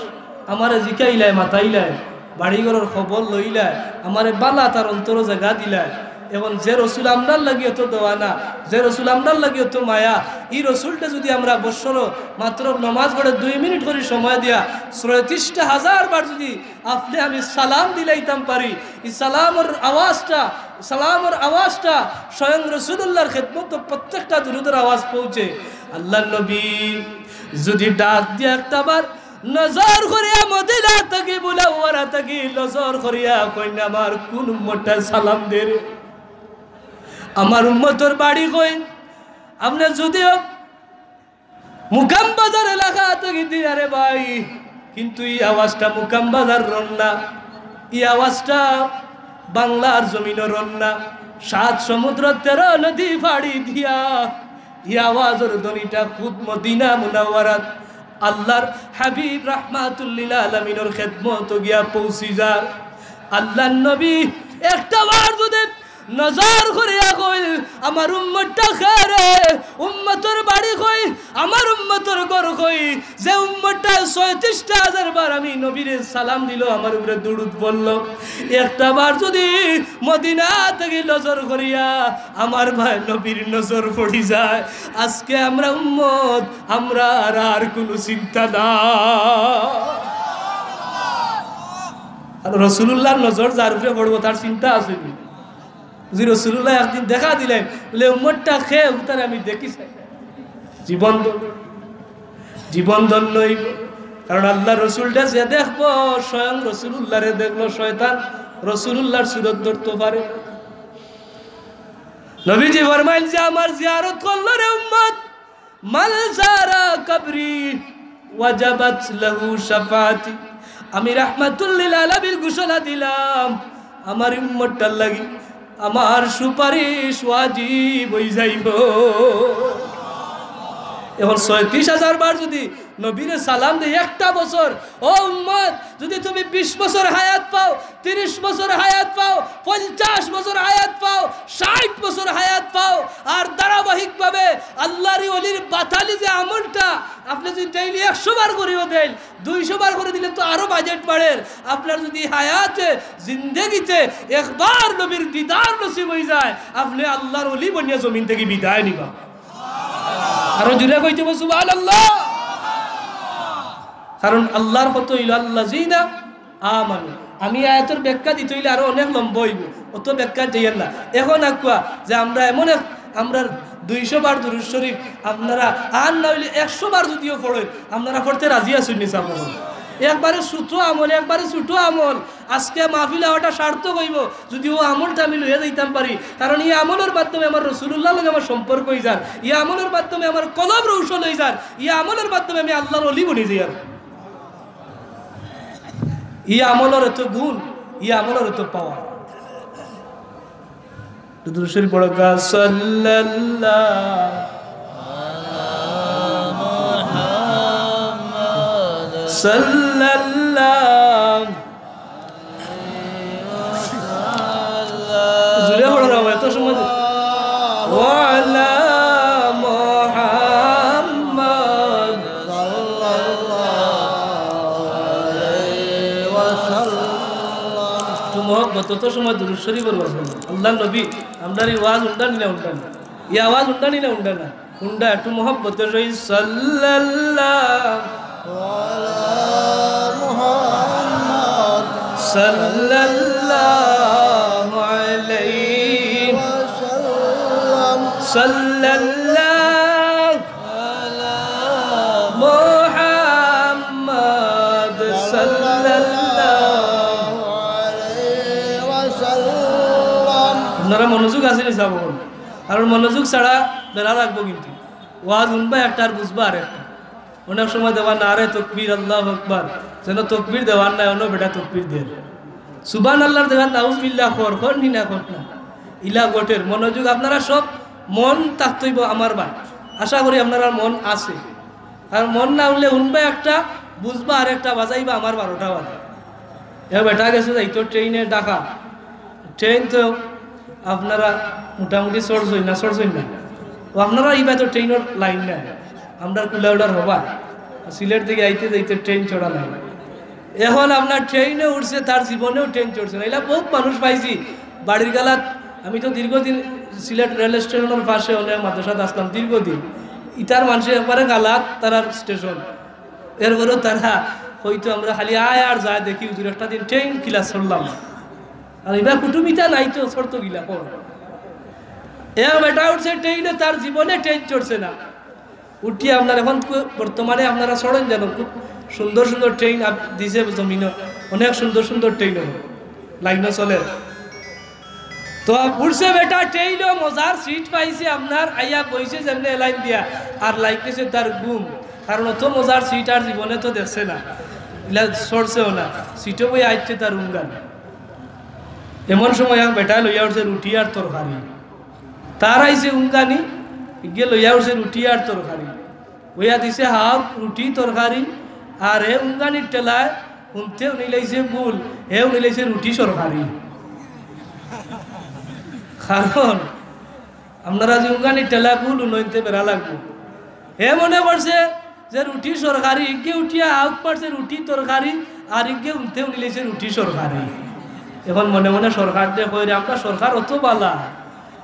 আমারে জিকাইলায়, মাতাইলায়, বাড়ি ঘরর খবর লইলায়, আমারে বালা তার অন্তরো জাগা দিলায়। এখন যে রসুল আমরার লাগি অত দেওয়ানা, যে রসুল আমরার লাগি অত মায়া, ই রসুলটা যুদি আমরা বছরো মাত্র নমাজ পড়ে দুই মিনিট করি সময় দিয়া ছয়ত্রিশটা হাজার বার যুদি আপনে আমি সালাম দিলাইতাম পারি, ই সালামর আওয়াজটা, সালামর আওয়াজটা স্বয়ং রসুলুল্লাহর খেদমতো প্রত্যেকটা দুরুদর আওয়াজ পৌঁছে। আল্লাহর নবী যুদি ডাক দিয়া একটা বার নজর করিয়া মদিনা থাকি, মুনাওয়ারা থাকি নজর করিয়া কইন, "আমার কুন উম্মতটা সালাম দের? আমার উম্মতর বাড়ি কই?" আপনে যুদিও মুকাম বাজার এলাকা থাকি দিরা রে ভাই, কিন্তু ই আওয়াজটা মুকাম বাজারর না, ই আওয়াজটা বাংলার জমিনর না। সাত সমুদ্র তেরো নদী পাড়ি দিয়া ই আওয়াজর ধ্বনিটা খুদ মদিনা মুনাওয়ারাত আল্লাহর হাবিব রাহমাতুল্লিল আলামিনর খেদমতো গিয়া পৌঁছি যার। আল্লাহর নবী একটা বার যুদি নজর করিয়া কইল, "আমার উম্মতটা কে রে? উম্মতর বাড়ি কই? আমার উম্মতর ঘর কই, যে উম্মতটা ছয়ত্রিশটা হাজার বার আমি নবীরে সালাম দিল, আমার উপরে দুরুদ পড়ল, একটা বার যদি মদিনা থাকি নজর করিয়া আমার ভাই নবীর নজর পড়ি যায়, আজকে আমরা উম্মত, আমরা আর, আর কুনু চিন্তা না। আর রাসুলুল্লাহর নজর যার উপরে পড়বো, তার চিন্তা আছে নি? যদি রাসুলুল্লাহ একদিন দেখা দিলেন, বলে, "উম্মতটা কে, উতারে আমি দেখি চাই।" জীবন ধন্য, জীবন ধন্য অইবো। কারণ আল্লাহর রসুলটা যে দেখবো, স্বয়ং রাসুলুল্লাহরে দেখলো, শয়তান রাসুলুল্লাহর সুরত ধরতো পারে না। নবীজি ফরমাইন যে, "আমার জিয়ারত করলো রে উম্মত, মান জারা কবরি ওয়াজাবাত লাহু শাফাআতি।" আমি রাহমাতুল্লিল আলামিন ঘোষণা দিলাম, আমার উম্মতটার লাগি আমার সুপারিশ ওয়াজিব অই যাইবো। এখন ছয়ত্রিশ হাজার বার যদি নবীরে সালাম দেই একটা বছর, ও উম্মত, যদি তুমি বিশ বছর হায়াত পাও, ত্রিশ বছর হায়াত পাও, পঞ্চাশ বছর হায়াত পাও, ষাট বছর হায়াত পাও, আর ধারাবাহিকভাবে আল্লাহর ওলির বাতালি যে আমলটা, আপনে যদি ডেইলি একশো বার করিও দেইন, দুইশো বার করি দিলে তো আরো বাজেট বাড়ের। আপনার যদি হায়াতে, জিন্দেগিতে একবার নবীর দিদার নসিব অই যায়, আপনে আল্লাহর ওলি বনিয়া জমিন থাকি বিদায় নিবা। আরো জুরে কইতে হবে, "সুবহানাল্লাহ।" কারণ আল্লাহর কত অইল, "আল্লাযীনা আমানু।" আমি আয়াতর ব্যাখ্যা দিতে অইলে আরো অনেক লম্বা অইবো, অত ব্যাখ্যা যাইয়ার না। এখন আকুয়া যে আমরা এমন এক, আমরা দুইশো বার দুরুদ শরীফ আপনারা আর না অইলে একশো বার যদিও পড়েন, আপনারা পড়তে রাজি আছইন নি সাব? একবারে ছোট আমল, একবারে ছোট আমল। আজকে মাহফিল অওয়াটা সার্থক অইবো, যদি অউ আমলটা আমি লইয়া যাইতাম পারি। কারণ ই আমলর মাধ্যমে আমার রাসুলুল্লাহর লগে আমার সম্পর্ক অই যার, ই আমলর মাধ্যমে আমার কলব রৌশন অই যার, ই আমলর মাধ্যমে আমি আল্লাহর ওলি বনি যাইয়ার। ই আমলর এত গুণ, ই আমলর এত পাওয়ার। দুরুদ শরীফ পড়ো কা, সাল্লাল্লাহু, সাল্লাল্লাহু। জুরে পড়ো না, এত সময়। ওয়ালা মুহাম্মদ। একটু মহব্বত, অত সময় দুরুদ শরীফ পড়ো। আল্লাহর নবী, আমরার ই ওয়াজ উন্ডা নি না উন্ডা না? ই আওয়াজ উন্ডা নি না উন্ডা না? উন্ডা একটু মহব্বতর সহিত সাল্লাল্লাহু আলা মুহাম্মদ সাল্লাল্লাহু আলাইহি ওয়াসাল্লাম। সাল্লাল্লাহু আলা মুহাম্মদ সাল্লাল্লাহু আলাইহি ওয়াসাল্লাম। আপনারা মনোযোগ আছে নি সাব? কারণ মনোযোগ ছাড়া বেড়া লাগবো কিন্তু। ওয়াজ হুনবা একটা আর বুঝবা আর একটা। অনেক সময় দেখবা নারে তকবীর, আল্লাহু আকবার, যেন তকবীর দেওয়ার নাই, অন্য বেটা তকবীর দের। সুবহানাল্লাহর জাগাত নাউজুবিল্লাহ কর, কর নি না, কর না। ইলা ঘটের। মনোযোগ আপনারা সব, মন থাকতে অইবো আমার ভাই। আশা করি আপনারার মন আছে। আর মন না উঠলে হুনবা একটা, বুঝবা আর একটা, বাজাইবা আমার বারোটা বাজে। এ বেটা গেছে যাইতো ট্রেনে ঢাকা। ট্রেন তো আপনারা মোটামুটি চড়ছইন না, চড়ছইন না? ও আপনারা ইবা তো ট্রেনর লাইন নাই, আমরার কুলাউড়ার হবা। সিলেট থাকি আইতে যাইতে ট্রেন চড়া লাগে। এখন আপনার ট্রেনে উঠছে, তার জীবনেও ট্রেন চড়ছে না। ইলা বহুত মানুষ পাইছি বাড়ির গালাত। আমি তো দীর্ঘদিন সিলেট রেল স্টেশনর পাশে অনেক মাদ্রাসাত আছলাম দীর্ঘদিন। ইতার মানষে একবারে গালাত তারার স্টেশন। এরপরেও তারা হয়তো আমরা খালি আয় আর যায় দেখি, "হুজুর, একটা দিন ট্রেন কিলা চড়লাম।" আর ইবা কুটুমিতা নাই তো, চড়তো কিলা কর। এ বেটা উঠছে ট্রেনে, তার জীবনে ট্রেন চড়ছে না। উঠি আপনার এখন কু-, বর্তমানে আপনারা চড়েন যেন, খুব সুন্দর সুন্দর ট্রেন আপ-, দিছে জমিনো, অনেক সুন্দর সুন্দর ট্রেন লাইনো চলে। তো উঠছে বেটা ট্রেনও, মজার সিট পাইছে আপনার, আইয়া বইছে যেমনে এলাইন দিয়া, আর লাগতেছে তার ঘুম, কারণ অত মজার সিট আর জীবনে তো দেখছে না, ইলা চড়ছেও না, সিটও বই আইছে তার উঙ্গান। এমন সময় এক বেটা লইয়া উঠছে রুটি আর তরকারি। তার আইছে উঙ্গানি, গিয়ে লইয়া উঠছে রুটি আর তরকারি। বইয়া দিছে হাফ রুটি তরকারি, আর হে উঙ্গানির ঠেলায় হুনতে হুনিলাইছে ভুল, হে হুনিলাইছে রুটি সরকারি। কারণ আপনারা যে উঙ্গানির ঠেলায় ভুল হুনইন তে বেড়া লাগবো। হে মনে করছে যে রুটি সরকারি, ইগে উঠিয়া আউক পারছে রুটি তরকারি, আর ইগে উনতে উনিলেছে রুটি সরকারি। এখন মনে মনে সরকাররে কয় রে, আমরা সরকার অত বালা,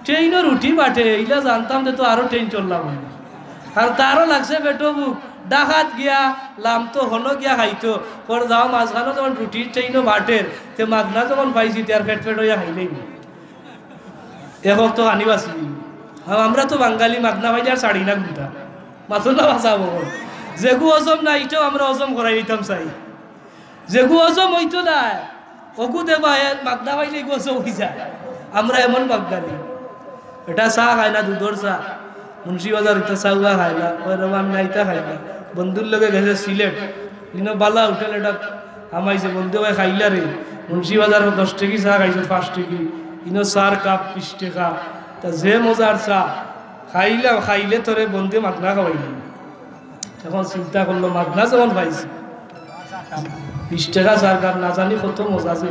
ট্রেইনও রুটি বাটে, ইলা জানতাম যে তো আরো ট্রেইন চললাম। আর তারও লাগছে পেটো ভুক, ঢাকাত গিয়া লাম তো হনো গিয়া খাইতো, কর যাও মাঝখানো যখন রুটির ট্রেইনও বাটের, তে মাগনা যখন পাইছি, তে আর পেট পেট অইয়া খাইলেই। এখন তো আনি বাঁচি। আর আমরা তো বাঙালি, মাগনা পাইলে আর ছাড়ি না কোনটা। মাথো না বাঁচাবো। যেগু হজম না, ইটাও আমরা হজম করাই নিতাম চাই। যেগু হজম অইতো না, অগু দেবা, এ মাগনা পাইলে এগু হজম অই যায়। আমরা এমন বাঙালি। এটা চা খায় না, দুধর চা। মুন্সিবাজার ইতা চা উয়া খায় না, ওই রমান না ইতা খায় না। বন্ধুর লগে গেছে সিলেট, ইনো বালা হোটেল এটা হামাইছে, বন্ধু ভাই খাইলা রে। মুন্সিবাজার দশ টেকি চা খাইছে, পাঁচ টেকি, ইনো চার কাপ বিশ টেকা। তা যে মজার চা খাইলাম, খাইলে তোরে বন্ধু মাগনা খাওয়াইলাম। এখন চিন্তা করলো, মাগনা যখন পাইছি, বিশ টেকা চার কাপ, না জানি কত মজা আছে।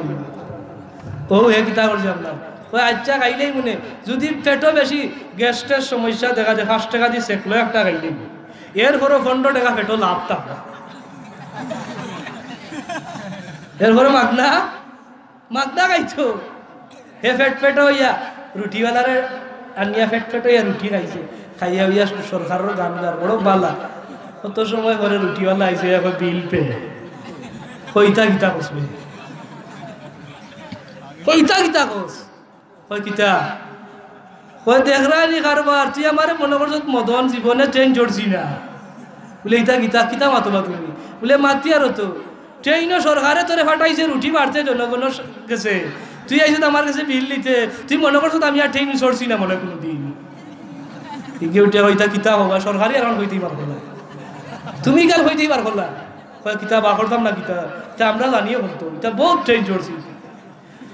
ও হে কিতা করছে আপনার, ওই আচ্ছা খাইলেই মনে, যদি পেটো বেশি গ্যাস্ট্রের সমস্যা দেখা দেয়, পাঁচ টেকা দি সেকলো একটা খাইলেই, এরপরও পনেরো টেকা পেটো লাভ থাকবে। এরপরে মাগনা, মাগনা খাইতো। হে পেট পেট অইয়া রুটিওয়ালারে আনিয়া পেট পেট অইয়া রুটি খাইছে। খাইয়া অইয়া সরকারর গান গার, বড় বালা। কত সময় পরে রুটিওয়ালা আইছে, এখন বিল পে। কইতা কিতা কস বে? কইতা কিতা কস? কয় কিতা? কয় দেখরানি কারবার, তুই আমারে মনে করছত মদন, জীবনে ট্রেইন চড়ছি না। বুলে ইতা কিতা, কিতা মাতবা তুমি? বুলে মাতি আরো তো। ট্রেইনও সরকারে তোরে ফাটাইছে রুটি বাটতে জনগণর গেছে। তুই আইছত আমার গেছে বিল নিতে। তুই মনে করছত আমি আর ট্রেইন চড়ছি না মনে কোনোদিন। ইগে উঠে কয়, ইতা কিতা হবা? সরকারি আর কইতেই পারবো না। তুমি কাল কইতেই পারবো না। কয় কিতা বা করতাম না কিতা? তা আমরা জানিয়ে করতো। ইতা বহুত ট্রেইন চড়ছি।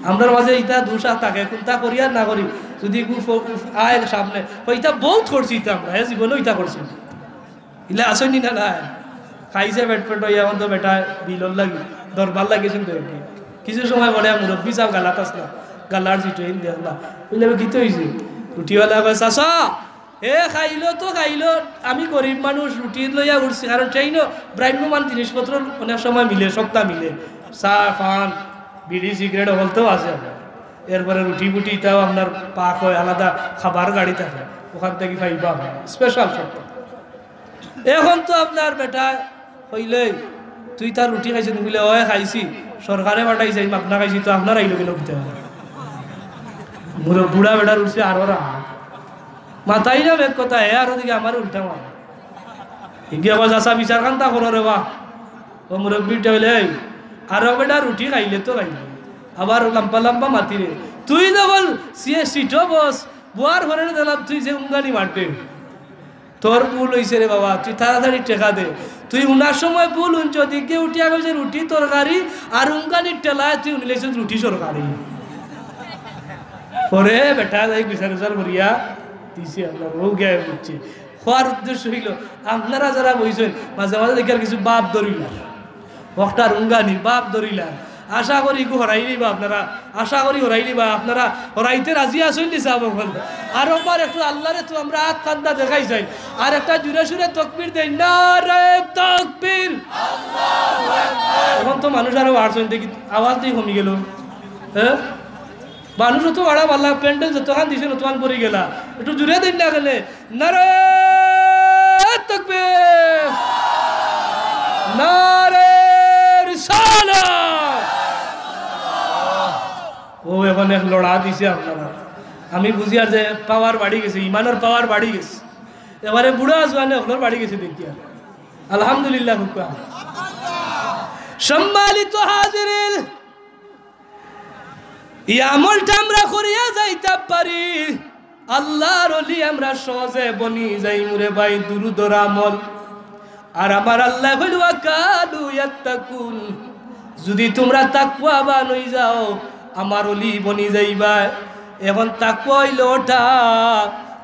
আমরার মাঝে ইতা দোষ আর থাকে, কোনটা করি আর না করি। যদি গু ফো-, উফ, আয় সামনে, কয়, "ইতা বহুত করছি ইতা আমরা, হে জীবনেও ইতা করছি।" ইলা আসইনি না, না। খাইছে পেট পেট অইয়া, এখন তো বেটা বিলর লাগি, দরবার লাগিয়েছেন তো একদিন। কিছু সময় পরে মুরব্বী সাহেব গালাত আসলা, গালার জিটো ইন দেখলা। বুঝলে, "কিতা হইছে?" রুটিওয়ালা কয়, "চাচা, হে খাইলো তো খাইলো, আমি গরিব মানুষ, রুটি লইয়া উঠছি, কারণ ট্রেইনও ভ্রাম্যমান জিনিসপত্র অনেক সময় মিলে, সপ্তাহ মিলে, চা, পান, বিড়ি, সিগারেট হলতেও আছে আপনার। এরপরে রুটি বুটি, ইতাও আপনার পাক হয়, আলাদা খাবার গাড়ি থাকে, ওখান থেকে পাইবা আপনার স্পেশাল সপ্তাহ।" এখন তো আপনার বেটা কইলে, "তুই তার রুটি খাইছে নি?" বুলে, "ওই খাইছি, সরকারে পাঠাইছে, আমি মাগনা খাইছি, তো আপনার আইলো কেন?" বুঝতে পারে মুরো বুড়া বেটার উঠছে আরো রাগ। মাথায় না বেগ কথা, হে আরো দিকে আমার উল্টা মারে। ইগিয়ে কয়, "চাচা, বিচার খান্তা করো রে বা।" ও মুরব্বীটা কইলে, "এই, আরো বেটা রুটি খাইলে তো খাইলে, আবার লম্বা লম্বা মাতি রে। তুই যখন সিয়ে সিটো বস, বুয়ার ঘরে দিলাম, তুই যে উঙ্গানি মারবে।" তোর ভুল হইছে রে বাবা, তুই তাড়াতাড়ি টেকা দে। তুই উনার সময় ভুল হুনছ, দিকে উঠিয়া কইছে রুটি তরকারি আর উঙ্গানির ঠেলায় তুই উনিলাইছ রুটি সরকারি। পরে বেটা যাই বিচার বিচার করিয়া দিছে, আপনার বউ গিয়া বুঝছে। খোয়ার উদ্দেশ্য হইল, আপনারা যারা বইছেন, মাঝে মাঝে দেখি আর কিছু বাপ ধরিল। বক্তার উঙ্গানি বাপ ধরিলা। আশা করি ইগু হরাইলিবা আপনারা, আশা করি হরাইলিবা আপনারা, হরাইতে রাজি আছইন নি সাব অকল? আর একবার একটু আল্লাহরে তো আমরা আত কান্দা দেখাই যাই, আর একটা জুরে সুরে তকবীর দেই, নারে তকবীর। এখন তো মানুষ আরো বাড়ছইন, দেখি আওয়াজ দিয়ে কমি গেল। হ্যাঁ, মানুষ অত বাড়া বাড়লা, প্যান্ডেল যতখান দিছে ততখান পড়ি গেলা, একটু জুরে দেন না গেলে। নারে তকবীর, নারে রিসালাত। ও এখন এক লড়া দিছে আপনারা। আমি বুঝি আর যে পাওয়ার বাড়ি গেছে, ইমানের পাওয়ার বাড়ি গেছে। এবারে বুড়া জোয়ানে হকলর বাড়ি গেছে দেখিয়া। আলহামদুলিল্লাহ, হুক্কা। সম্মানিত হাজিরিন, এই আমলটা আমরা করিয়া যাইতা পারি, আল্লাহর ওলি আমরা সহজে বনি যাইমু রে ভাই, দুরুদর আমল। আর আমার আল্লাহ কইল, "ওয়া কানু ইয়াত্তাকুন", যদি তোমরা তাকওয়াবান অই যাও, আমার ওলি বনি যাইবা। এখন তাকওয়া অইল ওটা,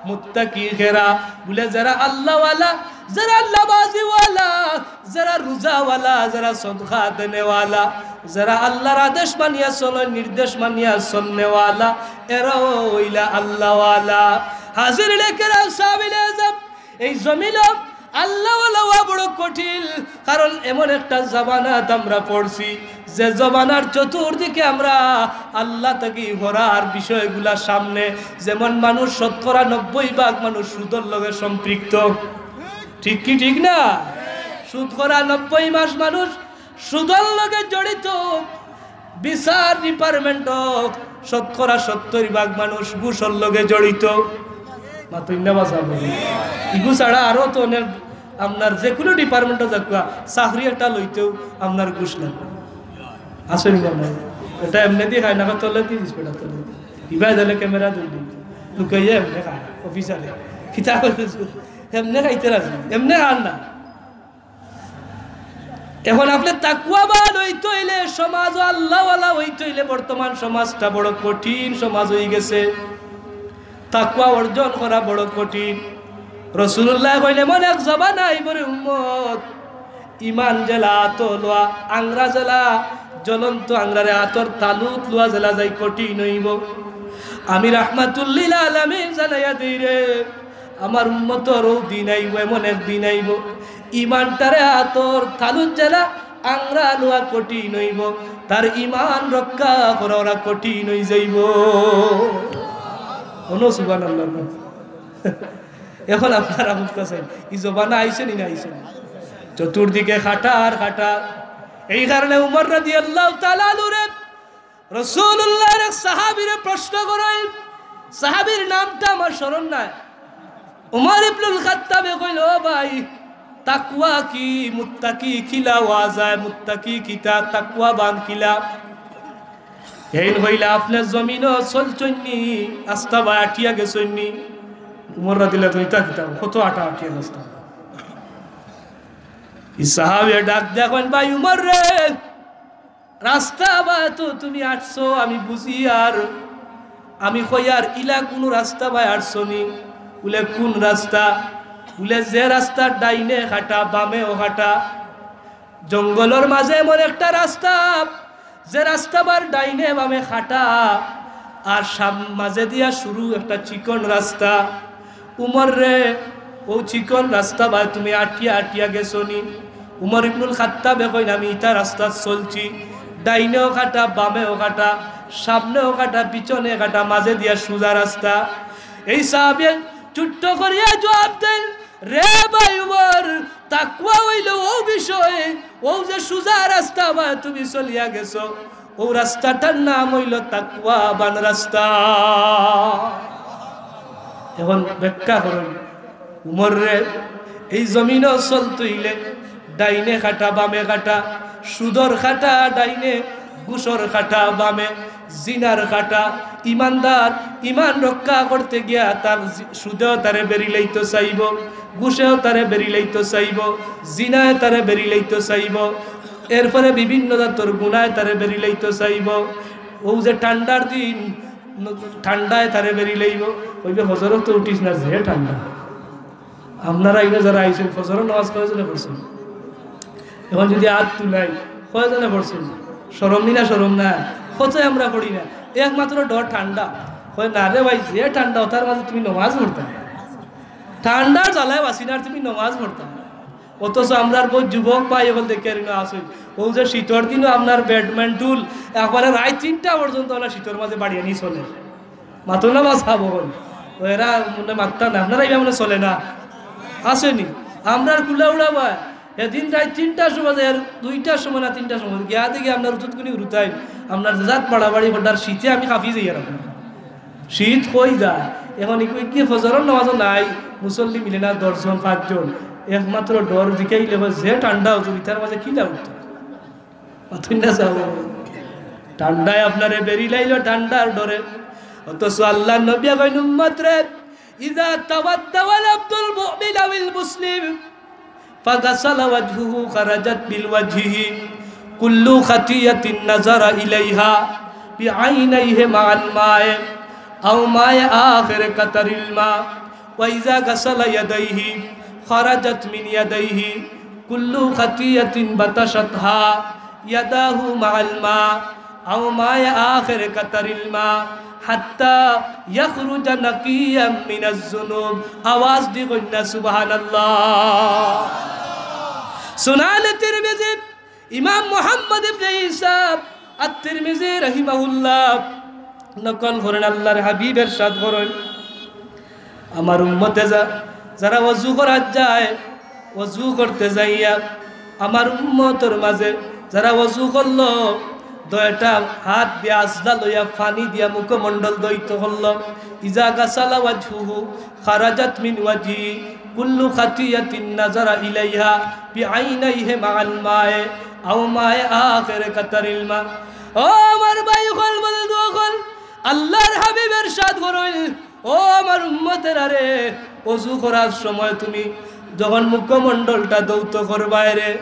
মুত্তাকি কেরা, বুলে যারা আল্লাহওয়ালা, যারা নামাজিওয়ালা, যারা রোজাওয়ালা, যারা সদকা দেনেওয়ালা, যারা আল্লাহর আদেশ মানিয়া চলইন, নির্দেশ মানিয়া চলনেওয়ালা, এরাও অইলা আল্লাহওয়ালা। হাজিরিনে কেরাম, সাহাবিনে আজম, এই জমিনো আল্লাহওয়ালা অওয়া বড় কঠিন, কারণ এমন একটা জমানাত আমরা পড়ছি, যে জমানার চতুর্দিকে আমরা আল্লাহ থাকি হরার বিষয়গুলা সামনে, যেমন মানুষ শতকরা নব্বই ভাগ মানুষ সুদর লগে সম্পৃক্ত। ঠিক কি ঠিক না? শতকরা নব্বই ভাগ মানুষ সুদর লগে জড়িত। বিচার ডিপার্টমেন্টও শতকরা সত্তর ভাগ মানুষ ঘুষর লগে জড়িত। মাতইন না বা সাব? ইগু ছাড়া আরো তো অনেক, আপনার যে কুনু ডিপার্টমেন্টও যাউক্কা, চাকরি একটা লইতেও আপনার ঘুষ লাগে। আসলে না, এটা এমনে দি খায় না, তলে দি দিস বেটা, তলে দি। ইবায় দিলে ক্যামেরা ধরলি, লুকাইয়া এমনে খায়, অফিসারে। কিতা কইতেছ? এমনে খাইতে রাজি, এমনে খান না। এখন আপনে তাকওয়াবান অইতে অইলে, সমাজও আল্লাহওয়ালা অইতে অইলে, বর্তমান সমাজটা বড় কঠিন সমাজ অইগেছে। তাকওয়া অর্জন করা বড় কঠিন। রাসূলুল্লায় কইলা, এমন এক জমানা আইবো রে উম্মত, ইমান যেলা আতো লওয়া, আংরা যেলা, জ্বলন্ত আংরারে আতর তালুত লওয়া যেলা যাই কঠিন অইবো। আমি রাহমাতুল্লিল আলামিন জানাইয়া দেই রে, আমার উম্মতর অউ দিন আইবো, এমন এক দিন আইবো, ইমানটারে আতর তালুত যেলা আংরা লওয়া কঠিন অইবো, তার ইমান রক্ষা করা অরা কঠিন অইযাইবো। অনো সুবহানাল্লাহ। এখন আপনারা বুঝতা চাইন, ই জমানা আইছে নি না আইছে নি? চতুর্দিকে কাটা আর কাটা। এই কারণে উমর রাদিয়াল্লাহু তাআলা আনহুরে রাসূলুল্লাহর এক সাহাবীরে প্রশ্ন করইন। সাহাবীর নামটা আমার স্মরণ নাই। উমর ইবনুল খাত্তাবে কইল, "ও ভাই, তাকওয়া কি? মুত্তাকি কিলা অওয়া যায়? মুত্তাকি কিতা? তাকওয়াবান কিলা?" এইন কইলা, "আপনে জমিনো চলছইন নি, রাস্তা বায় আটিয়া গেছইন নি?" উমর রাদিয়াল্লাহু তাআলা, "ইতা কিতা? কত আটা আটিয়া রাস্তা?" ই সাহাবীয়ে ডাক দিয়া কইন, "ভাই উমর রে, রাস্তা বায় তো তুমি আটছো, আমি বুঝি আর আমি কই আর ইলা কুনু রাস্তা বায় আটছো নি?" বুলে, "কুন রাস্তা?" বুলে, "যে রাস্তার ডাইনে কাটা, বামেও কাটা, জঙ্গলর মাঝে এমন একটা রাস্তা, যে রাস্তা বার ডাইনে বামে কাটা, আর সাম-, মাঝে দিয়া শুরু একটা চিকন রাস্তা।" উমর রে, অউ চিকন রাস্তা বায় তুমি আটিয়া আটিয়া গেছো নি? উমর ইবনুল খাত্তাবে কইন, "আমি ইতা রাস্তাত চলছি, ডাইনেও কাটা, বামেও কাটা, সামনেও কাটা, পিছনে কাটা, মাঝে দিয়া সুজা রাস্তা।" এই সাহাবীয়ে ছোট্ট করিয়া জবাব দেইন, "রে ভাই উমর, তাকওয়া অইলো অউ বিষয়, অউ যে সুজা রাস্তা বায় তুমি চলিয়া গেছো, অউ রাস্তাটার নাম অইলো তাকওয়াবান রাস্তা।" এখন ব্যাখ্যা করইন, উমর রে, এই জমিনো চলতে অইলে ডাইনে কাটা, বামে কাটা, সুদর কাটা ডাইনে, ঘুষর কাটা বামে, জিনার কাটা। ইমানদার ইমান রক্ষা করতে গিয়া তার জি-, সুদেও তারে বেড়ি লাইতো চাইবো, ঘুষেও তারে বেড়ি লাইতো চাইবো, জিনায় তারে বেড়ি লাইতো চাইবো, এরপরে বিভিন্ন জাতর গুনায় তারে বেড়ি লাইতো চাইবো। অউ যে ঠান্ডার দিন, ঠান্ডায় তারে বেড়ি লাইবো, কইবে, "ফজরো তো উঠিস না, যে ঠান্ডা।" আপনারা ইনো যারা আইছইন, ফজরর নামাজ কয়জনে পড়ছইন? এখন যদি আত তুলাই, কয়জনে পড়ছইন? শরম নি না, শরম না? কতই আমরা পড়ি না। একমাত্র ডর ঠান্ডা। কয়, "না রে ভাই, যে ঠান্ডা, অতার মাঝে তুমি নামাজ পড়তায় না। ঠান্ডার জ্বালায় বাঁচি না, আর তুমি নামাজ পড়তায় না।" অথচ আমরার বউত যুবক ভাই অকল দেখিয়ার ইনো আছইন, অউ যে শীতর দিনো আপনার ব্যাডমিন্টন একবারে রাইত তিনটা পর্যন্ত অলা শীতর মাঝে বাড়িয়ানি চলে। মাতো না বা সাব অকল। অউ এরা মনে মাততা না, আপনারা ইবা মনে চলে না। আছে নি? আমরার কুলাউড়া বা, এদিন রাইত তিনটার সময় যায়, আর দুইটার সময় না তিনটার সময় গিয়া দেখি আপনার উঠুত কুনি উড়ুতাই, আপনার জাত বাড়াবাড়ি করতার শীতে আমি কাঁপি যাইয়ার। শীত কই যায়? এখন ইগু কি ফজরর নামাজও নাই, মুসল্লি মিলে না দশ জন, পাঁচ জন। একমাত্র ডর জিকাইলে কয়, "যে ঠান্ডা হুজুর, ইতার মাঝে কিলা উঠতা?" মাতইন না সাব। ঠান্ডায় আপনারে বেড়ি লাইলো ঠান্ডার ডরে। অথচ আল্লার নবীয়ে কইন, "উম্মত রে, ইযা তাওয়াদ্দাআল আবদুল মুমিন আওয়াল মুসলিম ফাগাসালা ওয়াজহাহু খারাজাত মিন ওয়াজহিহি কুল্লু খাতিয়াতিন নাযারা ইলাইহা বিআইনাইহি মাআল মাই আও মাই আখিরি কাতারিল মা।" وإذا غسل يديه خرجت من يديه كل خطية بطشتها يداه مع الماء أو ماء آخر قطر الماء হাত্তা ইয়াখরুজা নাকিয়াম মিনাজ যুনুব। আওয়াজ দি কইন না সুবহানাল্লাহ। সুনানে তিরমিজি, ইমাম মুহাম্মদ ইবনে ইসা আত-তিরমিজি রাহিমাহুল্লাহ নকল করেন, আল্লাহর হাবিব ইরশাদ করেন, আমার উম্মতে যা-, যারা অজু করার যায়, অজু করতে যাইয়া আমার উম্মতর মাঝে যারা অজু করলো, দুইটা হাত দিয়া আজলা লইয়া পানি দিয়া মুখমণ্ডল ধৌত করলো, ইজা গাসালা ওয়াজহুহু খারাজাত মিন ওয়াজহি কুল্লু খাতিয়াতিন নাজারা ইলাইহা বিআইনাইহি মাআল মায়ে আও মায়ে আখির কাতারিল মা। ও আমার ভাই অকল, বন্ধু অকল, আল্লাহর হাবিব ইরশাদ করেন, ও আমার উম্মতেরা রে, অজু করার সময় তুমি যখন মুখমণ্ডলটা ধৌত করবায় রে,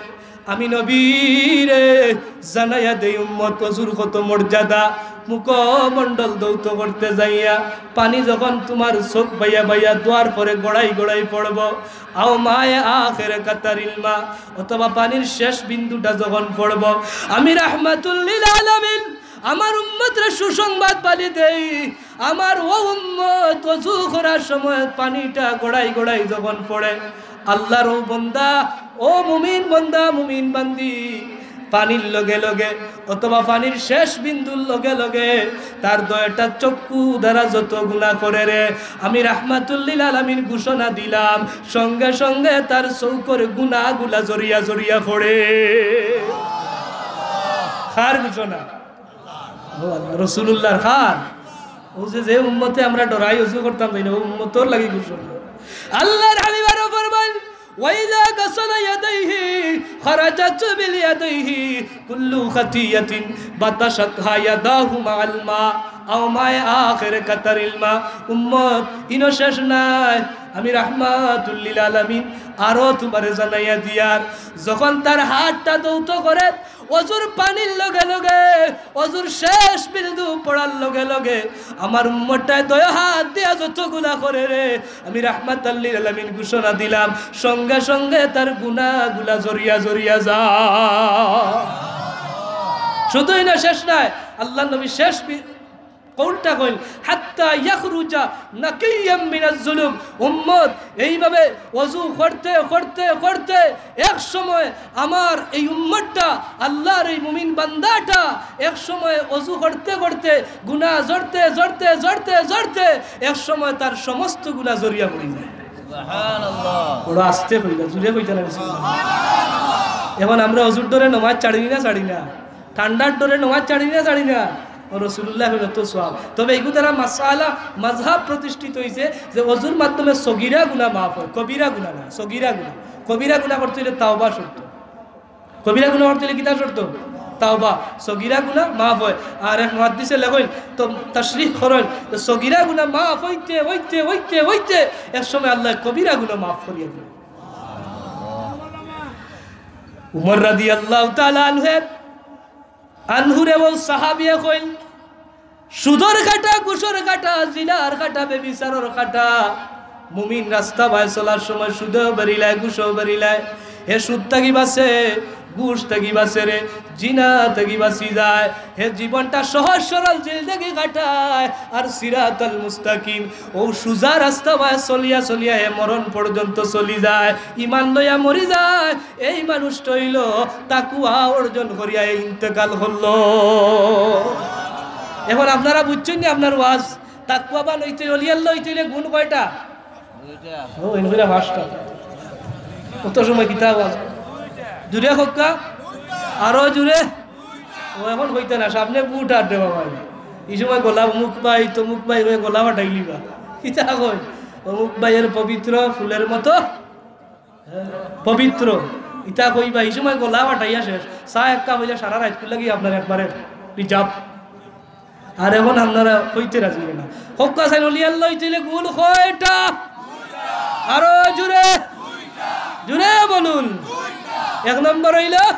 আমি নবীরে জানাইয়া দেই উম্মত অজুর কত মর্যাদা। মুখমণ্ডল ধৌত করতে যাইয়া পানি যখন তুমার চোখ বাইয়া বাইয়া দুয়ার পরে গড়াই গড়াই পড়বো, আও মায়ে আখির কাতারিল মা, অথবা পানির শেষ বিন্দুটা যখন পড়বো, আমি রাহমাতুল লিল আলামিন আমার উম্মতরে সুসংবাদ বালি দেই, আমার ও উম্মত অজু করার সময় পানিটা গড়াই গড়াই যখন পড়ে, আল্লাহর ও বন্দা, ও মুমিন বন্দা, মুমিন বান্দি, পানির লগে লগে অথবা পানির শেষ বিন্দুর লগে লগে তার দুইটা চক্ষু দ্বারা যত গুনাহ করে রে, আমি রাহমাতুল লিল আলামিন ঘোষণা দিলাম, সঙ্গে সঙ্গে তার চউখর গুনাহগুলা ঝরিয়া ঝরিয়া পড়ে। কার ঘোষণা? ও আল্লাহ, রাসূলুল্লাহর। কার? ও যে, যে উম্মতে আমরা ডরাই অজু করতাম যাই না, ও উম্মতর লাগি ঘোষণা। আল্লাহর হাবিব আরো ফরমান, "ওয়াইজা গাসালা ইয়াদাইহি খারাজাত মিন ইয়াদাইহি কুল্লু খাতিয়াতিন বাতাশাতহা ইয়াদাহু মাআল মা আও মায়ে আখির কাতারিল মা।" উম্মত, ইনো শেষ নাই। আমি রাহমাতুল লিল আলামিন আরো তুমারে জানাইয়া দিয়ার, যখন তার হাতটা ধৌত করে, অজুর পানির লগে লগে, অজুর শেষ বিন্দু পড়ার লগে লগে আমার উম্মতটায় দুই হাত দিয়া যত গুনাহ করে রে, আমি রাহমাতাল লিল আলামিন ঘোষণা দিলাম, সঙ্গে সঙ্গে তার গুনাহগুলা ঝরিয়া ঝরিয়া যায়। শুধুই না, শেষ নাই, আল্লাহর নবী শেষ বি-, কওলটা কইল, "হাত্তা ইয়াখরুজা নাকিয়াম মিনাজ যুনুব।" উম্মত, এইভাবে অজু করতে, করতে, করতে এক সময় আমার এই উম্মতটা, আল্লাহর এই মুমিন বান্দাটা এক সময় অজু করতে, করতে, গুনাহ ঝরতে, ঝরতে, ঝরতে, ঝরতে এক সময় তার সমস্ত গুনাহ ঝরিয়া পড়ি যায়। সুবহানাল্লাহ। বড় আস্তে কইলা, জুরে কইতা না বেশি। এখন আমরা অজুর ডরে নমাজ ছাড়ি না, ছাড়ি না? ঠান্ডার ডরে নমাজ ছাড়ি না, ছাড়ি না? ও রাসূলুল্লাহ কইলা তো সওয়াব। তবে এগু দ্বারা মাসআলা, মাযহাব প্রতিষ্ঠিত হইছে যে অজুর মাধ্যমে সগীরা গুনাহ মাফ হয়, কবিরা গুনাহ না, সগীরা গুনাহ। কবিরা গুনাহ করতে হইলে তাওবা শর্ত। কবিরা গুনাহ করতে হইলে কিতা শর্ত? তাওবা। সগীরা গুনাহ মাফ হয়। আর এক মুহাদ্দিসে লেখইন, তো তাশরিহ করইন, তো সগীরা গুনাহ মাফ হইতে, হইতে, হইতে, হইতে এক সময় আল্লাহ কবিরা গুনাহ মাফ করিয়া দিল। উমর রাদিয়াল্লাহু তাআলা আনহু, আনহুরে ও সাহাবিয়ে কইন, সুদর কাটা, ঘুষর কাটা, জিনার কাটা, বেবিচারর কাটা। মুমিন রাস্তা বায় চলার সময় সুদেও বেরিলায়, ঘুষও বেরিলায়। হে সুদ থাকি বাঁচে, ঘুষ থাকি বাঁচে রে, জিনা থাকি বাঁচি যায়। হে জীবনটা সহজ সরল জিন্দেগি কাটায়, আর সিরাতাল মুস্তাকিম, ও সুজা রাস্তা বায় চলিয়া চলিয়া হে মরণ পর্যন্ত চলি যায়, ইমান লইয়া মরি যায়। এই মানুষটা অইলো তাকওয়া অর্জন করিয়া এই ইন্তেকাল করলো। এখন আপনারা বুঝছইন নি আপনার ওয়াজ? তাকওয়াবান অইতে, অলি আল্লাহ অইতে অইলে গুণ কয়টা? ও, এন কইরা পাঁচটা। কত সময় কিতাব আছে? জুরে কউক্কা? আরো জুরে? ও, এখন কইতা না, সামনে বুট আর দেবা ভাই। এই সময় গলা অমুক ভাই, তমুক ভাই, ওই গলা ফাটাইলিবা। কিতা কই? অমুক ভাইয়ের পবিত্র ফুলের মতো পবিত্র। ইতা কইবা, এই সময় গলা ফাটাইয়া শেষ। চা এক কাপ অইলে সারা রাইত কুল্লা গিয়া আপনার একবারে রিজার্ভ। আর এখন আপনারা কইতে রাজি না। কউক্কা চাইন, অলি আল্লাহ অইতে অইলে গুণ কয়টা? আরো জুরে, জুরে বলুন। এক নম্বর অইলো,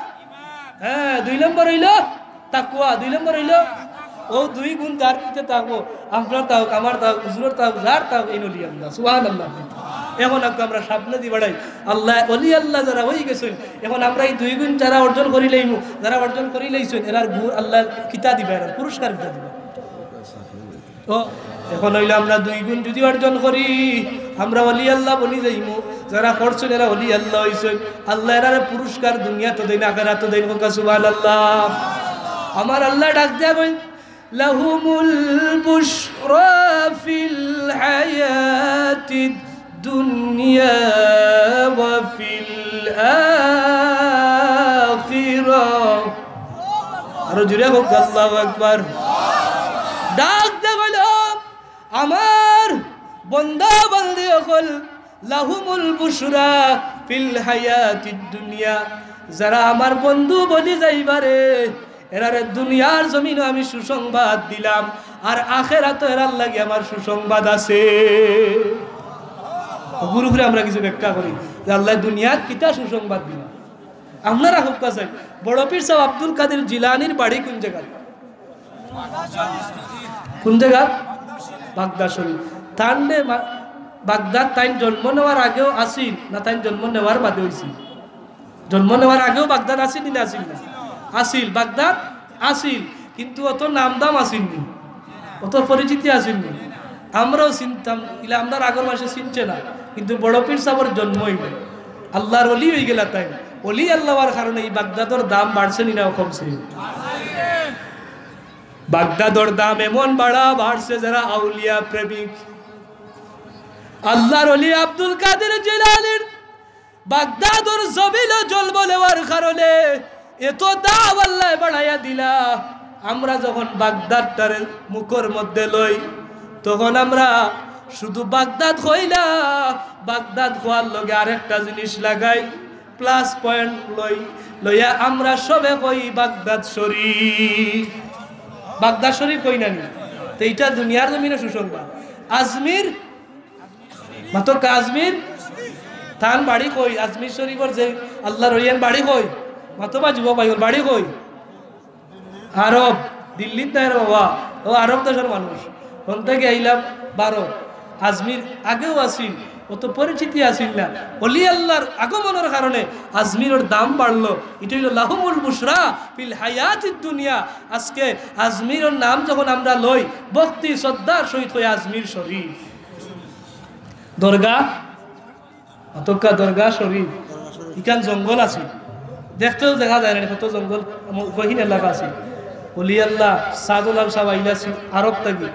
হ্যাঁ, দুই নম্বর অইলো তাকওয়া, দুই নম্বর অইলো, ও দুই গুণ যার ভিতরে থাকবো, আপনার থাক, আমার থাক, হুজুরর থাক, যার থাক, এই অলি আল্লাহ। সুবহানাল্লাহ। এখন আগে আমরা সামনে দি বাড়াই, আল্লাহ, অলি আল্লাহ যারা অই গেছইন, এখন আমরা এই দুই গুণ যারা অর্জন করি লইমু, যারা অর্জন করি লইছইন, এরার গুণ আল্লাহ কিতা দিবা, এরার পুরস্কার কিতা দিবা? ও, এখন অইলো আমরা দুই গুণ যদি অর্জন করি, আমরা অলি আল্লাহ বনি যাইমু। যারা করছইন এরা অলি আল্লাহ অইছইন। আল্লায় এরারে পুরস্কার দুনিয়াত দেইন, আখেরাত দেইন। কউক্কা সুবহানাল্লাহ। আমার আল্লায় ডাক দিয়া কইন, "লাহুমুল বুশরা ফিল হায়াতিদ দুনিয়া ওয়া ফিল আখিরাহ।" আরো জোরে কউক্কা, আল্লাহু আকবার। ডাক দিয়া কইল, "আমার বন্দা বান্দি অকল, লাহুমুল বুশরা ফিল হায়াতিদ দুনিয়া।" যারা আমার বন্ধু বনি যাইবারে, এরারে দুনিয়ার জমিনো আমি সুসংবাদ দিলাম, আর আখেরাতো এরার লাগি আমার সুসংবাদ আছে। অগুর উপরে আমরা কিছু ব্যাখ্যা করি যে আল্লায় দুনিয়াত কিতা সুসংবাদ দিলা। আপনারা কউক্কা চাই, বড় পীর সাব আব্দুল কাদির জিলানীর বাড়ি কুন জাগাত? কুন জাগাত? বাগদা শরীফ। তানরে মা-, বাগদাত তাইন জন্ম নেওয়ার আগেও আছিল না, তাইন জন্ম নেওয়ার বাদে অইছিল? জন্ম নেওয়ার আগেও বাগদাত আছিল নি না আছিল না? আছিল, বাগদাত আছিল, কিন্তু অত নাম দাম আছিল নি, অত পরিচিতি আছিল নি। আমরাও চিনতাম, ইলা আমরার আগর মানষে চিনছে না, কিন্তু বড় পীর সাবর জন্ম অইল, আল্লাহর অলি অইগেলা তাইন। অলি আল্লাহ অওয়ার কারণে ই বাগদাদর দাম বাড়ছে নি না কমছে? বাগদাদর দাম এমন বাড়া বাড়ছে, যারা আউলিয়া প্রেমিক, আল্লাহর অলি আব্দুল কাদের জিলানীর বাগদাদর জমিনো জন্ম নেওয়ার কারণে এত দাম আল্লায় বাড়াইয়া দিলা। আমরা যখন বাগদাদটারে মুখর মধ্যে লই, তখন আমরা শুধু বাগদাদ কই না, বাগদাদ কওয়ার লগে আরেকটা জিনিস লাগাই, plus point লই, লইয়া আমরা সবে কই বাগদাদ শরীফ। বাগদাদ শরীফ কই না নি? তো ইটা দুনিয়ার জমিনো সুসংবাদ। আজমির, মাতউক্কা আজমির, তান বাড়ি কই? আজমির শরীফর যে আল্লাহর অলির বাড়ি কই? মাতো বা যুবক ভাই, ওর বাড়ি কই? আরব, দিল্লিত নাই রে বাবা, ও আরব দেশর মানুষ। হন থাকি আইলাম ভারত। আজমির আগেও আছিল, অত পরিচিতি আছিল না। অলি আল্লাহর আগমনর কারণে আজমিরর দাম বাড়লো। ইটা অইলো লাহুমুল বুশরা ফিল হায়াতিদ দুনিয়া। আজকে আজমিরর নাম যখন আমরা লই, ভক্তি শ্রদ্ধার সহিত কই আজমির শরীফ। দরগা, অতক্কা দরগা শরীফ, ইখান জঙ্গল আছিল, দেখতেও দেখা যায় না, কত জঙ্গল, গহীন এলাকা আছিল। অলি আল্লাহ সাদুল্লাহ সাহেব আইলা আছিল আরব থাকি,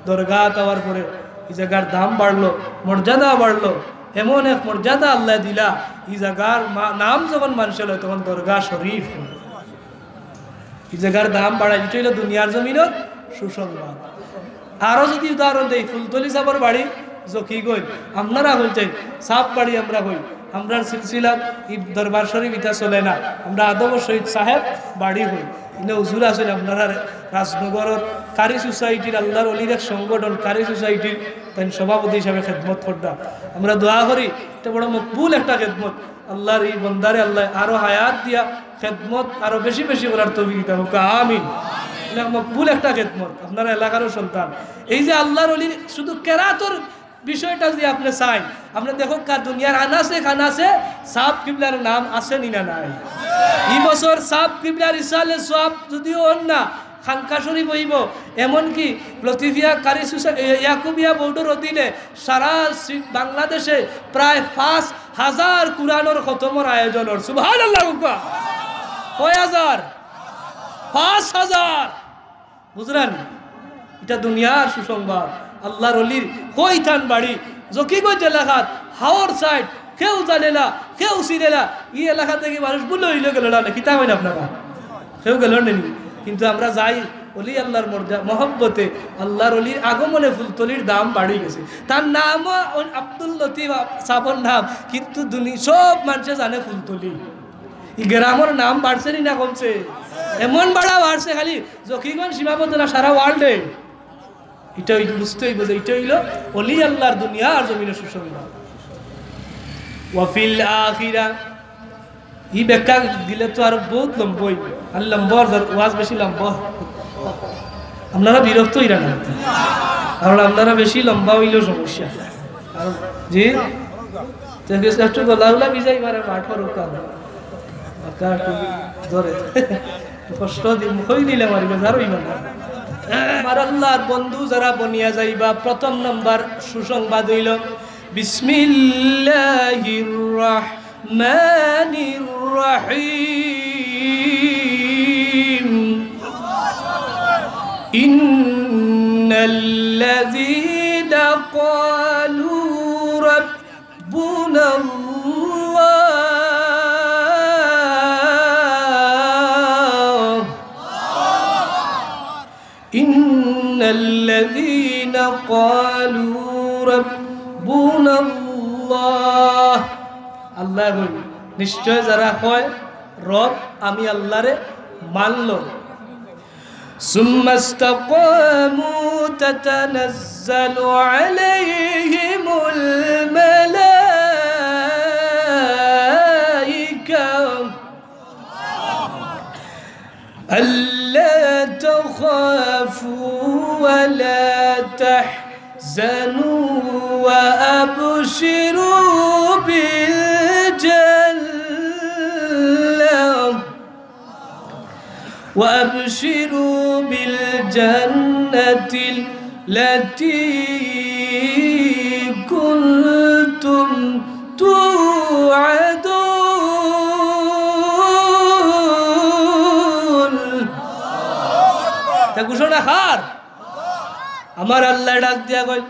দরগাত আওয়ার পরে ই জাগার দাম বাড়লো, মর্যাদা বাড়লো, এমন এক মর্যাদা আল্লায় দিলা, ই জাগার মা-, নাম যখন মানষে লয় তখন দরগা শরীফ। ই জাগার দাম বাড়াই, ইটা অইলো দুনিয়ার জমিনর সুসংবাদ। আরো যদি উদাহরণ দেই, ফুলতলি সাবর বাড়ি জকিগঞ্জ, আপনারা কইন চাই, সাব বাড়ি আমরা কই, আমরার সিলসিলা ই দরবার শরীফ ইটা চলে না, আমরা আদবর সহিত সাহেব বাড়ি কই। ইনো হুজুর আছইন আপনারার রাজনগরর কারি সোসাইটির, আল্লাহর অলির এক সংগঠন কারি সোসাইটির, তাইন সভাপতি হিসাবে খেদমত কররা। আমরা দোয়া করি, ইটা বড় মকবুল একটা খেদমত। আল্লাহর ই বন্দারে আল্লায় আরো হায়াত দিয়া খেদমত আরো বেশি বেশি করার তৌফিক দিতা হোক, আমিন। ইলা মকবুল একটা খেদমত, আপনারা এলাকারও সন্তান। এই যে আল্লাহর অলির শুধু কেরাতর বিষয়টা যদি আপনে চাইন, আপনে দেখউক্কা দুনিয়ার আনাচে কানাচে সাব কিবলার নাম আছে নি না নাই? ই বছর সাব কিবলার ইসালে সওয়াব যদিও অন না, খানকা শরীফ অইবো, এমনকি লতিফিয়া কারি সোসা-, এ, ইয়াকুবিয়া বোর্ডর অধীনে সারা সি-, বাংলাদেশে প্রায় পাঁচ হাজার কুরআনর খতমর আয়োজন অর। সুবহানাল্লাহ কউক্কা। কয় হাজার? পাঁচ হাজার। বুঝরা নি? ইটা দুনিয়ার সুসংবাদ। আল্লাহর অলির কই তান বাড়ি? জকিগঞ্জ এলাকাত, হাওর সাইড, কেউ জানে না, কেউ চিনে না। ই এলাকা থাকি মানুষ ভুলে অইলে গেল না, কিতা কইন আপনারা? কেউ গেল না নি? কিন্তু আমরা যাই, অলি আল্লাহর মর্যা-, মহব্বতে, আল্লাহর অলির আগমনে ফুলতলির দাম বাড়ি গেছে। তার নামও অন-, আব্দুল লতিফ আব-, সাবর নাম, কিন্তু দুনি-, সব মানষে জানে ফুলতলি। ই গ্রামর নাম বাড়ছে নি না কমছে? এমন বাড়া বাড়ছে, খালি জকিগঞ্জ সীমাবদ্ধ না, সারা ওয়ার্ল্ডে। ইটা অইল, বুঝতে অইবো যে ইটা অইলো অলি আল্লাহর দুনিয়ার জমিনর সুসংবাদ। ওয়াফিল আখিরা, ই ব্যাখ্যা দিলে তো আরো বউত লম্বা অইবো, আর লম্বা অর দর-, ওয়াজ বেশি লম্বা। আপনারা বিরক্ত অইরা না, কারণ আপনারা বেশি লম্বা অইলেও সমস্যা। আর জি, তো একটু গলা উলা ভিজাই পারে, পাঠ করুক কাম। বাক্কা একটু ধরে। কষ্ট দি-, মুখই দিলে মারি, বেজার অইবা না। আমার আল্লাহর বন্ধু যারা বনিয়া যাইবা, প্রথম নাম্বার সুসংবাদ অইলো, বিসমিল্লাহির রহমানির রহিম। إن الذين قالوا ربنا الله إن الذين قالوا ربنا الله। আল্লাহ কইন, নিশ্চয় যারা কয়, "রব, আমি আল্লাহরে মানল।" ثم استقاموا تتنزل عليهم الملائكة ألا تخافوا ولا تحزنوا وأبشروا بالجنة وأبشروا بالجنة التي كنتم توعدون। তে ঘোষণা কার? আমার আল্লাহ ডাক দিয়া কইল,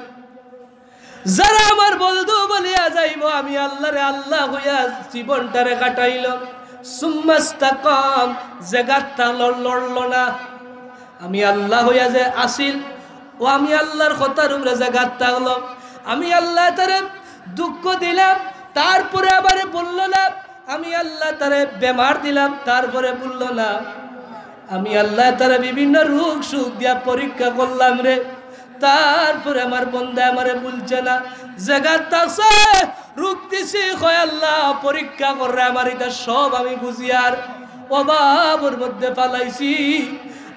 যারা আমার বন্ধু বনিয়া যাইবো, আমি আল্লাহরে আল্লাহ কইয়া জীবনটারে কাটাইল, সুম্মাস্তাকাম, জাগাত থাকলো, লড়লো না, আমি আল্লাহ কইয়া যে আছিল, ও আমি আল্লাহর কথার উপরে জাগাত থাকলো, আমি আল্লাহ তারে দুঃখ দিলাম, তারপরে আমারে ভুললো না, আমি আল্লাহ তারে বেমার দিলাম, তারপরে ভুললো না। আমি আল্লাহ তারে বিভিন্ন রোগ সুখ দিয়া পরীক্ষা করলাম রে, তারপরে আমার বন্দা আমারে ভুলছে না। জাগাত থাকছে, রোগ দিছি, কয় আল্লাহ পরীক্ষা কররে আমার, ইতা সব আমি বুঝিয়ার অভাবর মধ্যে ফালাইছি।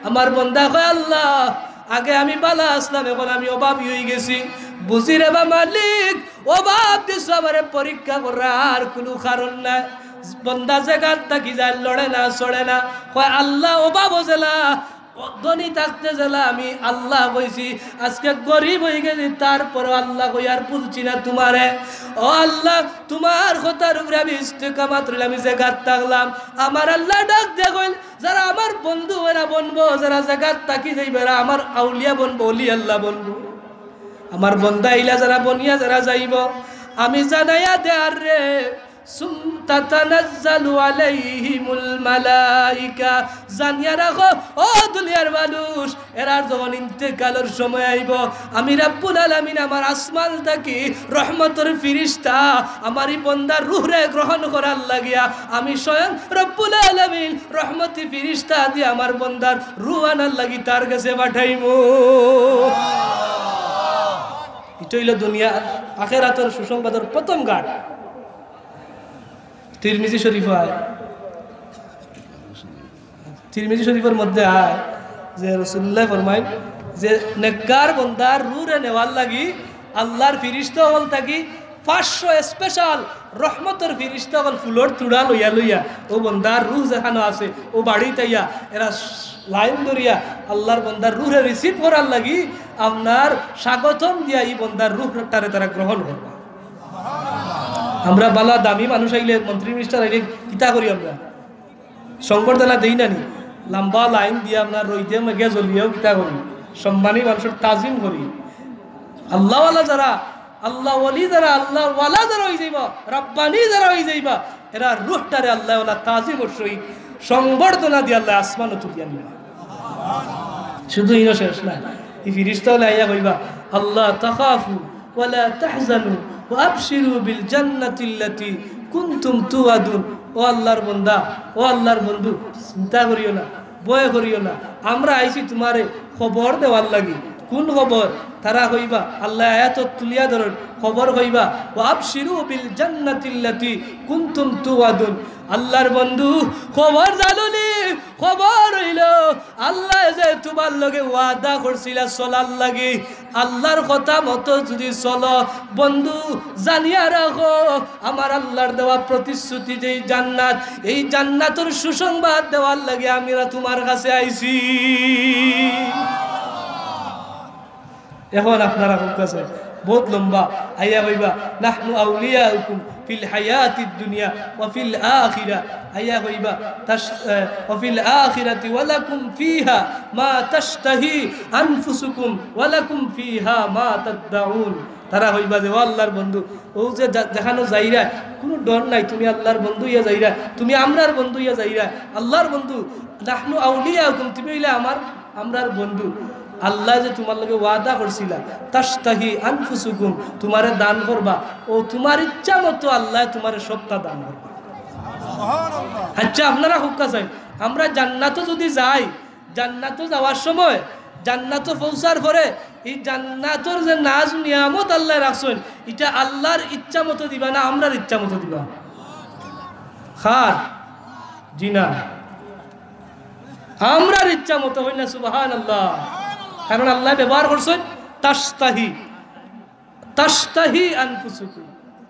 আমার বন্দা কয়, আল্লাহ, আগে আমি বালা আছলাম, এখন আমি অভাবী অইগেছি। বুঝি রে বা মালিক, অভাব দিছো আমারে পরীক্ষা কররে, আর কুনু কারণ নাই। বন্দা জাগাত থাকি যায়, লড়ে না, চড়ে না। কয়, আল্লাহ, অভাবো যেলা, ধনী থাকতে যেলা আমি আল্লাহ কইছি, আজকে গরিব অইগেছি, তারপরও আল্লাহ কইয়ার ভুলছি না তুমারে। ও আল্লাহ, তুমার কথার উপরে আমি ইস্তেকামাত রইলাম, আমি জাগাত থাকলাম। আমার আল্লাহ ডাক দিয়া কইল, যারা আমার বন্ধু এরা বনবো, যারা জাগাত থাকি যাইবো, এরা আমার আউলিয়া বনবো, অলি আল্লাহ বনবো। আমার বন্দা ইলা যারা বনিয়া যারা যাইবো, আমি জানাইয়া দেয়ার রে, সুম তাতানাজ্জালু আলাইহিমুল মালাইকা। জানিয়া রাখো, ও দুনিয়ার মানুষ, এরার যখন ইন্তেকালর সময় আইবো, আমি রাব্বুল আলামিন আমার আসমান থাকি রহমতর ফিরিস্তা আমার ই বন্দার রুহরে গ্রহণ করার লাগিয়া আমি স্বয়ং রাব্বুল আলামিন রহমতি ফিরিস্তা দিয়া আমার বন্দার রুহ আনার লাগি তার গেছে পাঠাইমু। ইটা অইলো দুনিয়া, আখেরাতর সুসংবাদর প্রথম গাট। তিরমিজি শরীফো আয়, তিরমিজি শরীফর মধ্যে আয় যে রাসুলুল্লায় ফরমাইন যে নেককার বন্দার রুহরে নেওয়ার লাগি আল্লার ফিরিস্তা অকল থাকি পাঁচশো special রহমতর ফিরিস্তা অকল ফুলর তুড়া লইয়া লইয়া অউ বন্দার রুহ যেখানো আছে অউ বাড়িত আইয়া এরা লাইন ধরিয়া আল্লার বন্দার রুহরে receive করার লাগি আপনার স্বাগতম দিয়া ই বন্দার রুহটারে তারা গ্রহণ করবা। আমরা বালা দামি মানুষ আইলে, মন্ত্রী minister আইলে কিতা করি আমরা? সংবর্ধনা দেই না নি? লম্বা লাইন দিয়া আপনার রইদে মেঘে জ্বলিয়াও কিতা করি? সম্মানী মানুষর তাজিম করি। আল্লাহওয়ালা যারা, আল্লাহ ওলি যারা, আল্লাহওয়ালা যারা অই যাইবা, রাব্বানি যারা অই যাইবা, এরা রুহটারে আল্লাহওয়ালা তাজিমর সহিত সংবর্ধনা দিয়া আল্লাহ আসমানো তুলিয়া নিবা। শুধু ইনো শেষ না, ই ফিরিস্তা অকলে আইয়া কইবা, "আল্লা তাখাফু ওয়ালা তাহজানু ওয়া আবশিরু বিল জান্নাতিল্লাতি কুনতুম তুআদুন।" ও আল্লার বন্দা, ও আল্লার বন্ধু, চিন্তা করিও না, ভয় করিও না, আমরা আইছি তুমারে খবর দেওয়ার লাগি। কুন খবর? তারা কইবা, আল্লায় আয়াতত তুলিয়া ধরইন, খবর কইবা, "ওয়া আবশিরু বিল জান্নাতিল্লাতি কুনতুম তুআদুন।" আল্লার বন্ধু, খবর জানো নি? খবর অইলো, আল্লায় যে তুমার লগে ওয়াদা করছিলা চলার লাগি, আল্লার কথা মতো যুদি চলো, বন্ধু, জানিয়া রাখো, আমার আল্লার দেওয়া প্রতিশ্রুতি যেই জান্নাত, এই জান্নাতর সুসংবাদ দেওয়ার লাগি আমরা তুমার কাছে আইছি। এখন আপনারা খুব কাছে, বহুত লম্বা। আইয়া কইবা, "নাহনু আউলিয়াউকুম ফিল হায়াতিদ দুনিয়া ওয়া ফিল আখিরা।" আইয়া কইবা, তাশ-, এ, "ওয়া ফিল আখিরাতি ওয়া লাকুম ফিহা মা তাশতাহি আনফুসুকুম ওয়া লাকুম ফিহা মা তাদদাউন।" তারা কইবা যে, "ও আল্লাহর বন্ধু, ও যে যা-, যেখানো যাইরা, কুনু ডর নাই, তুমি আল্লাহর বন্ধু ইয়া যাইরা, তুমি আমরার বন্ধু ইয়া যাইরা, আল্লাহর বন্ধু, নাহনু আউলিয়াউকুম, তুমি অইলে আমার, আমরার বন্ধু।" আল্লায় যে তুমার লগে ওয়াদা করছিলা, "তাশতাহি আনফুসুকুম", তুমারে দান করবা, ও তুমার ইচ্ছা মতো আল্লায় তুমারে সবটা দান করবা। আচ্ছা, আপনারা হুক্কা চাই, আমরা জান্নাতো যদি যাই, জান্নাতো যাওয়ার সময়, জান্নাতো পৌঁছার পরে, ই জান্নাতর যে নাজ নিয়ামত আল্লায় রাখছইন, ইটা আল্লাহর ইচ্ছা মতো দিবা না আমরার ইচ্ছা মতো দিবা? কার? জি না। আমরার ইচ্ছা মতো অয় না, সুবহানাল্লাহ। কারণ আল্লায় ব্যবহার করছইন তাশতাহি, তাশতাহি আনফুসুকুম,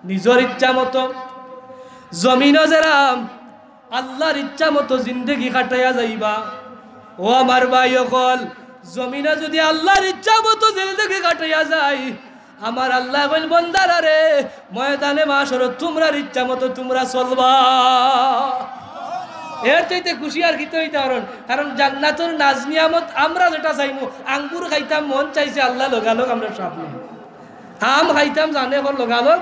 নিজর ইচ্ছা মতো। জমিনো যেরা আল্লাহর ইচ্ছা মতো জিন্দেগি কাটাইয়া যাইবা। ও আমার ভাই অকল, জমিনো যদি আল্লাহর ইচ্ছা মতো জিন্দেগি কাটাইয়া যাই, আমার আল্লায় কইন, "বন্দারা রে, ময়দানে মাশরো তুমরার ইচ্ছা মতো তুমরা চলবা।" এর চাইতে খুশি আর কিতা অইতা পারে? কারণ জান্নাতর নাজ নিয়ামত আমরা যেটা চাইমু, আঙ্গুর খাইতাম মন চাইছে, আল্লায় লগালগ আমরার সামনে। আম খাইতাম জানে কর লগালগ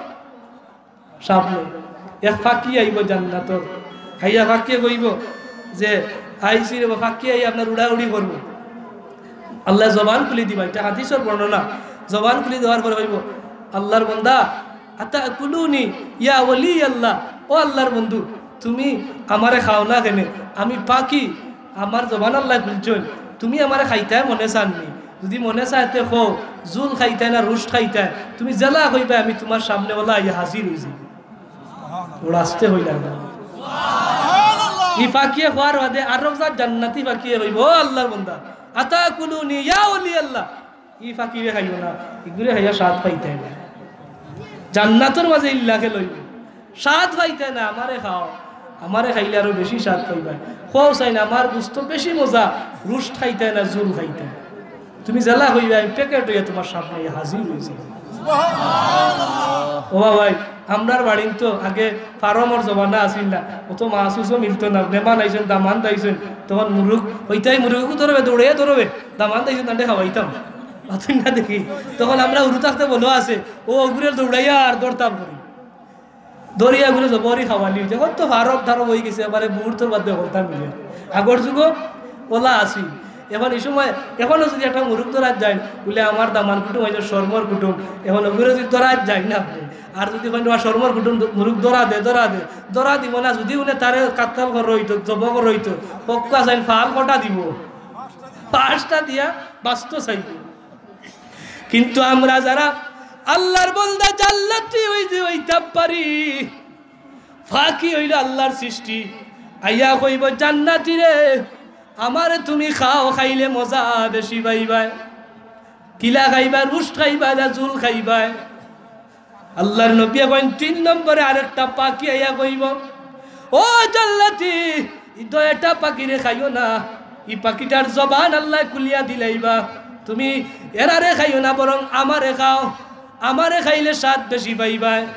সামনে। এক পাখি আইবো জান্নাতর, আইয়া পাখিয়ে কইবো যে, "আইছি রে বা।" পাখি আইয়া আপনার উড়াউড়ি করবো। আল্লায় জবান খুলি দিবা, ইটা হাদিসর বর্ণনা। জবান খুলি দেওয়ার পরে কইবো, "আল্লাহর বন্দা, আতাকুলুনি ইয়া ওয়ালি আল্লাহ, ও আল্লাহর বন্ধু, তুমি আমারে খাও না কেনে? আমি পাখি, আমার জবান আল্লায় খুলছইন, তুমি আমারে খাইতায় মনে চার নি? যদি মনে চায় তে কও, জুল খাইতায় না রুস্ট খাইতায়, তুমি যেলা কইবায় আমি তুমার সামনে অলা আইয়া হাজির অইযিমু।" উড়াস্তে অইলা না। ই পাখিয়ে কওয়ার বাদে আরক জাত জান্নাতি পাখিয়ে কইবো, "ও আল্লাহর বন্দা, আতাকুলুনি ইয়া ওয়ালি আল্লাহ, ই পাখিরে খাইও না, ইগুরে খাইয়া স্বাদ পাইতায় না।" জান্নাতর মাঝে ইল্লা খেল অইবো, স্বাদ পাইতায় না, আমারে খাও, আমারে খাইলে আরো বেশি স্বাদ পাইবায়। কও চাইন, আমার গুস্ত বেশি মজা, রুস্ট খাইতায় না, জুল খাইতায়। তুমি যেলা কইবায়, আমি প্যাকেট অইয়া তুমার সামনে হাজির অইযিমু। ও বা ভাই, আমরার বাড়িত তো আগে ফার্মর জমানা আছিল না, অত মাছ উছও মিলতো না, মেহমান আইছইন, দামান্দ আইছইন, তখন মুরুগ, অইতায় মুরুগগু ধরবে, দৌড়াইয়া ধরবে, দামান্দ আইছইন, তানরে খাওয়াইতাম। অতদিন না দেখি, তখন আমরা হুরু থাকতে বলো আছে, ও ওগুরে দৌড়াইয়া আর ধরতাম করি। ধরিয়া ঘুরে জবরি খাওয়ালি অইছে। এখন তো ফারম টারম অইগেছে, এবারে মুহূর্তর মধ্যে হলতা মিলে। আগর যুগো অলা আছিল। এখন ই সময়, এখনো যদি একটা মুরুগ ধরাত যাইন, বুলে আমার দামান কুটুম আইছে, শরমর কুটুম, এখন ওগুরে যদি ধরাত যাইন না আপনে, আর যদি কইন, "ওয়া শরমর কুটুম, মুরুগ ধরা দে, ধরা দে", ধরা দিবো না। যদি উনি তারে কাতল করা অইতো, জবো করা অইতো, পক্কা চাইন ফাল কটা দিবো, পাঁচটা দিয়া বাঁচতো চাইবো। কিন্তু আমরা যারা আল্লাহর বন্দা জান্নাতি অই যে অইতাম পারি, পাখি অইলো আল্লাহর সৃষ্টি, আইয়া কইবো, "জান্নাতি রে, আমারে তুমি খাও, খাইলে মজা বেশি পাইবায়।" কিলা খাইবায়? রুস্ট খাইবায় না জুল খাইবায়? আল্লাহর নবী কইন, তিন নম্বরে আরেকটা পাখি আইয়া কইবো, "ও জান্নাতি, ই দুইটা পাখিরে খাইও না, ই পাখিটার জবান আল্লায় খুলিয়া দিলাইবা, তুমি এরারে খাইও না, বরং আমারে খাও, আমারে খাইলে স্বাদ বেশি পাইবায়।"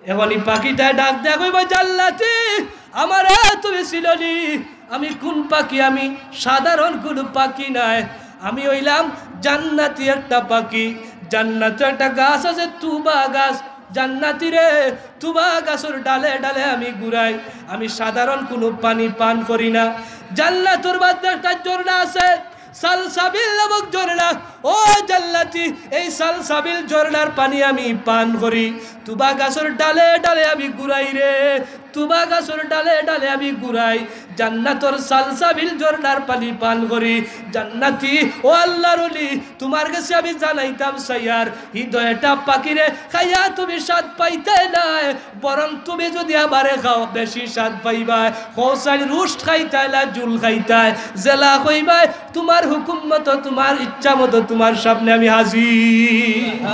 এখন ই পাখিটায় ডাক দিয়া কইবো, "জান্নাতি, আমারে তুমি চিনো নি? আমি কুন পাখি? আমি সাধারণ কুনু পাখি নায়, আমি অইলাম জান্নাতি একটা পাখি। জান্নাতো একটা গাছ আছে, তুবা গাছ। জান্নাতি রে, তুবা গাছর ডালে ডালে আমি ঘুরাই। আমি সাধারণ কুনু পানি পান করি না। জান্নাতর মধ্যে একটা ঝর্ণা আছে, সালসাবিল নামক ঝর্ণা। ও জান্নাতি, এই সালসাবিল ঝর্ণার পানি আমি পান করি। তুবা গাছর ডালে ডালে আমি ঘুরাই রে, তুবা গাছর ডালে ডালে আমি ঘুরাই। জান্নাতর সালসাবিল ঝর্ণার পানি পান করি।" জান্নাতি, ও আল্লাহর ওলি, তুমার গেছে আমি জানাইতাম চাইয়ার, ই দুইটা পাখিরে খাইয়া তুমি স্বাদ পাইতায় নায়, বরং তুমি যদি আমারে খাও, বেশি স্বাদ পাইবায়। কও চাইন রুস্ট খাইতায় না জুল খাইতায়, যেলা কইবায়, তুমার হুকুম মতো, তুমার ইচ্ছা মতো তুমার সামনে আমি হাজির।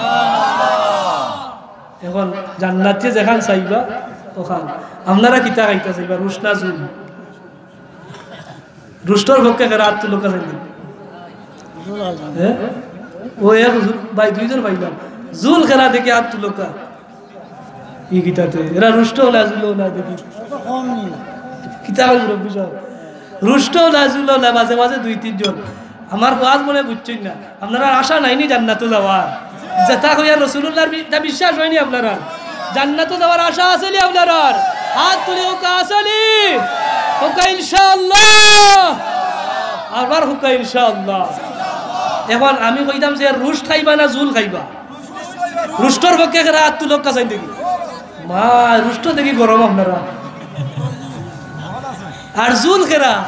এখন জান্নাতি যেখান চাইবা, ওখান। আপনারা কিতা খাইতা চাইবা, রুস্ট না জুল? রুস্টর পক্ষে কেরা আত তুলউক্কা চাইন। হ্যাঁ? ও এক জু-, ভাই, দুইজন পাইলাম। জুল খেরা দেখি আত তুলউক্কা। ই কিতাতে, এরা রুষ্ট না, জুল না দেখি। কিতা কইন মুরব্বি সাব? রুষ্ট না, জুল না, মাঝে মাঝে দুই তিনজন। আমার ওয়াজ মনে বুঝছইন না। আপনারার আশা নাইনি জান্নাতো যাওয়ার? যেটা কইয়া রসুলুল্লাহর বি-, এটা বিশ্বাস অয়নি আপনারার? জান্নাতো যাওয়ার আশা আছেনি আপনারার? আত তুলি কউক্কা আছেনি? কউক্কা ইনশাআল্লাহ। আবার কউক্কা ইনশাআল্লাহ। এখন আমি কইতাম যে রুষ্ট খাইবা না জুল খাইবা? রুষ্টর পক্ষে খেরা আত তুলউক্কা চাইন দেখি। মা, রুষ্ট দেখি গরম আপনারা। আর জুল খেরা?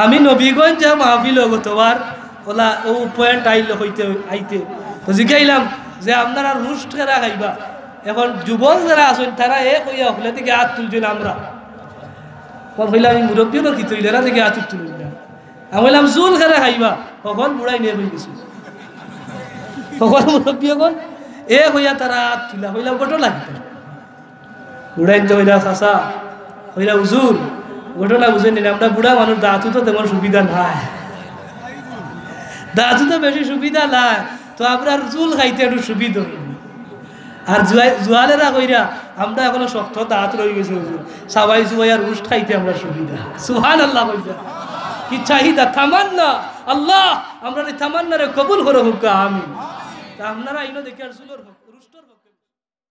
আমি নবীগঞ্জ যে মাহফিল গতবার, ওলা ও পয়েন্ট আইল কইতে আইতে। তো জিগাইলাম যে আপনারা রুষ্ট খেরা খাইবা। এখন যুবক যেরা আছইন, তারা এ কইয়া হকলে দেখি আত তুলছইন আমরা। কইলাম, "ই মুরব্বি অকল কিতা অইলে, এরা দেখি আত তুলইন না।" আমি কইলাম, "জুল খেরা খাইবা।" হকল বুড়াইন এক অইগেছইন। হকল মুরব্বি অকল এক অইয়া তারা আত তুলা। কইলাম, "ঘটনা কিতা?" বুড়াইন্তে কইলা, "চাচা," কইলা, "হুজুর, ঘটনা বুঝইন নি, আমরা বুড়া মানুষ, দাঁতও তো তেমন সুবিধা নাই, দাঁতও তো বেশি সুবিধা নাই, তো আমরার জুল খাইতে একটু সুবিধা অইবো।" আর জুয়াই-, জুয়ালেরা কইরা, "আমরা এখনো শক্ত দাঁত রইগেছে হুজুর, চাবাই চুবাই আর রুষ্ট খাইতে আমরা সুবিধা।" সুবহানাল্লাহ কইরা। কি চাহিদা, তামান্না, আল্লাহ আমরার ই তামান্নারে কবুল করো কউক্কা, আমিন। তা আপনারা ইনো দেখি আর জুলর পক্ষ, রুষ্টর পক্ষ।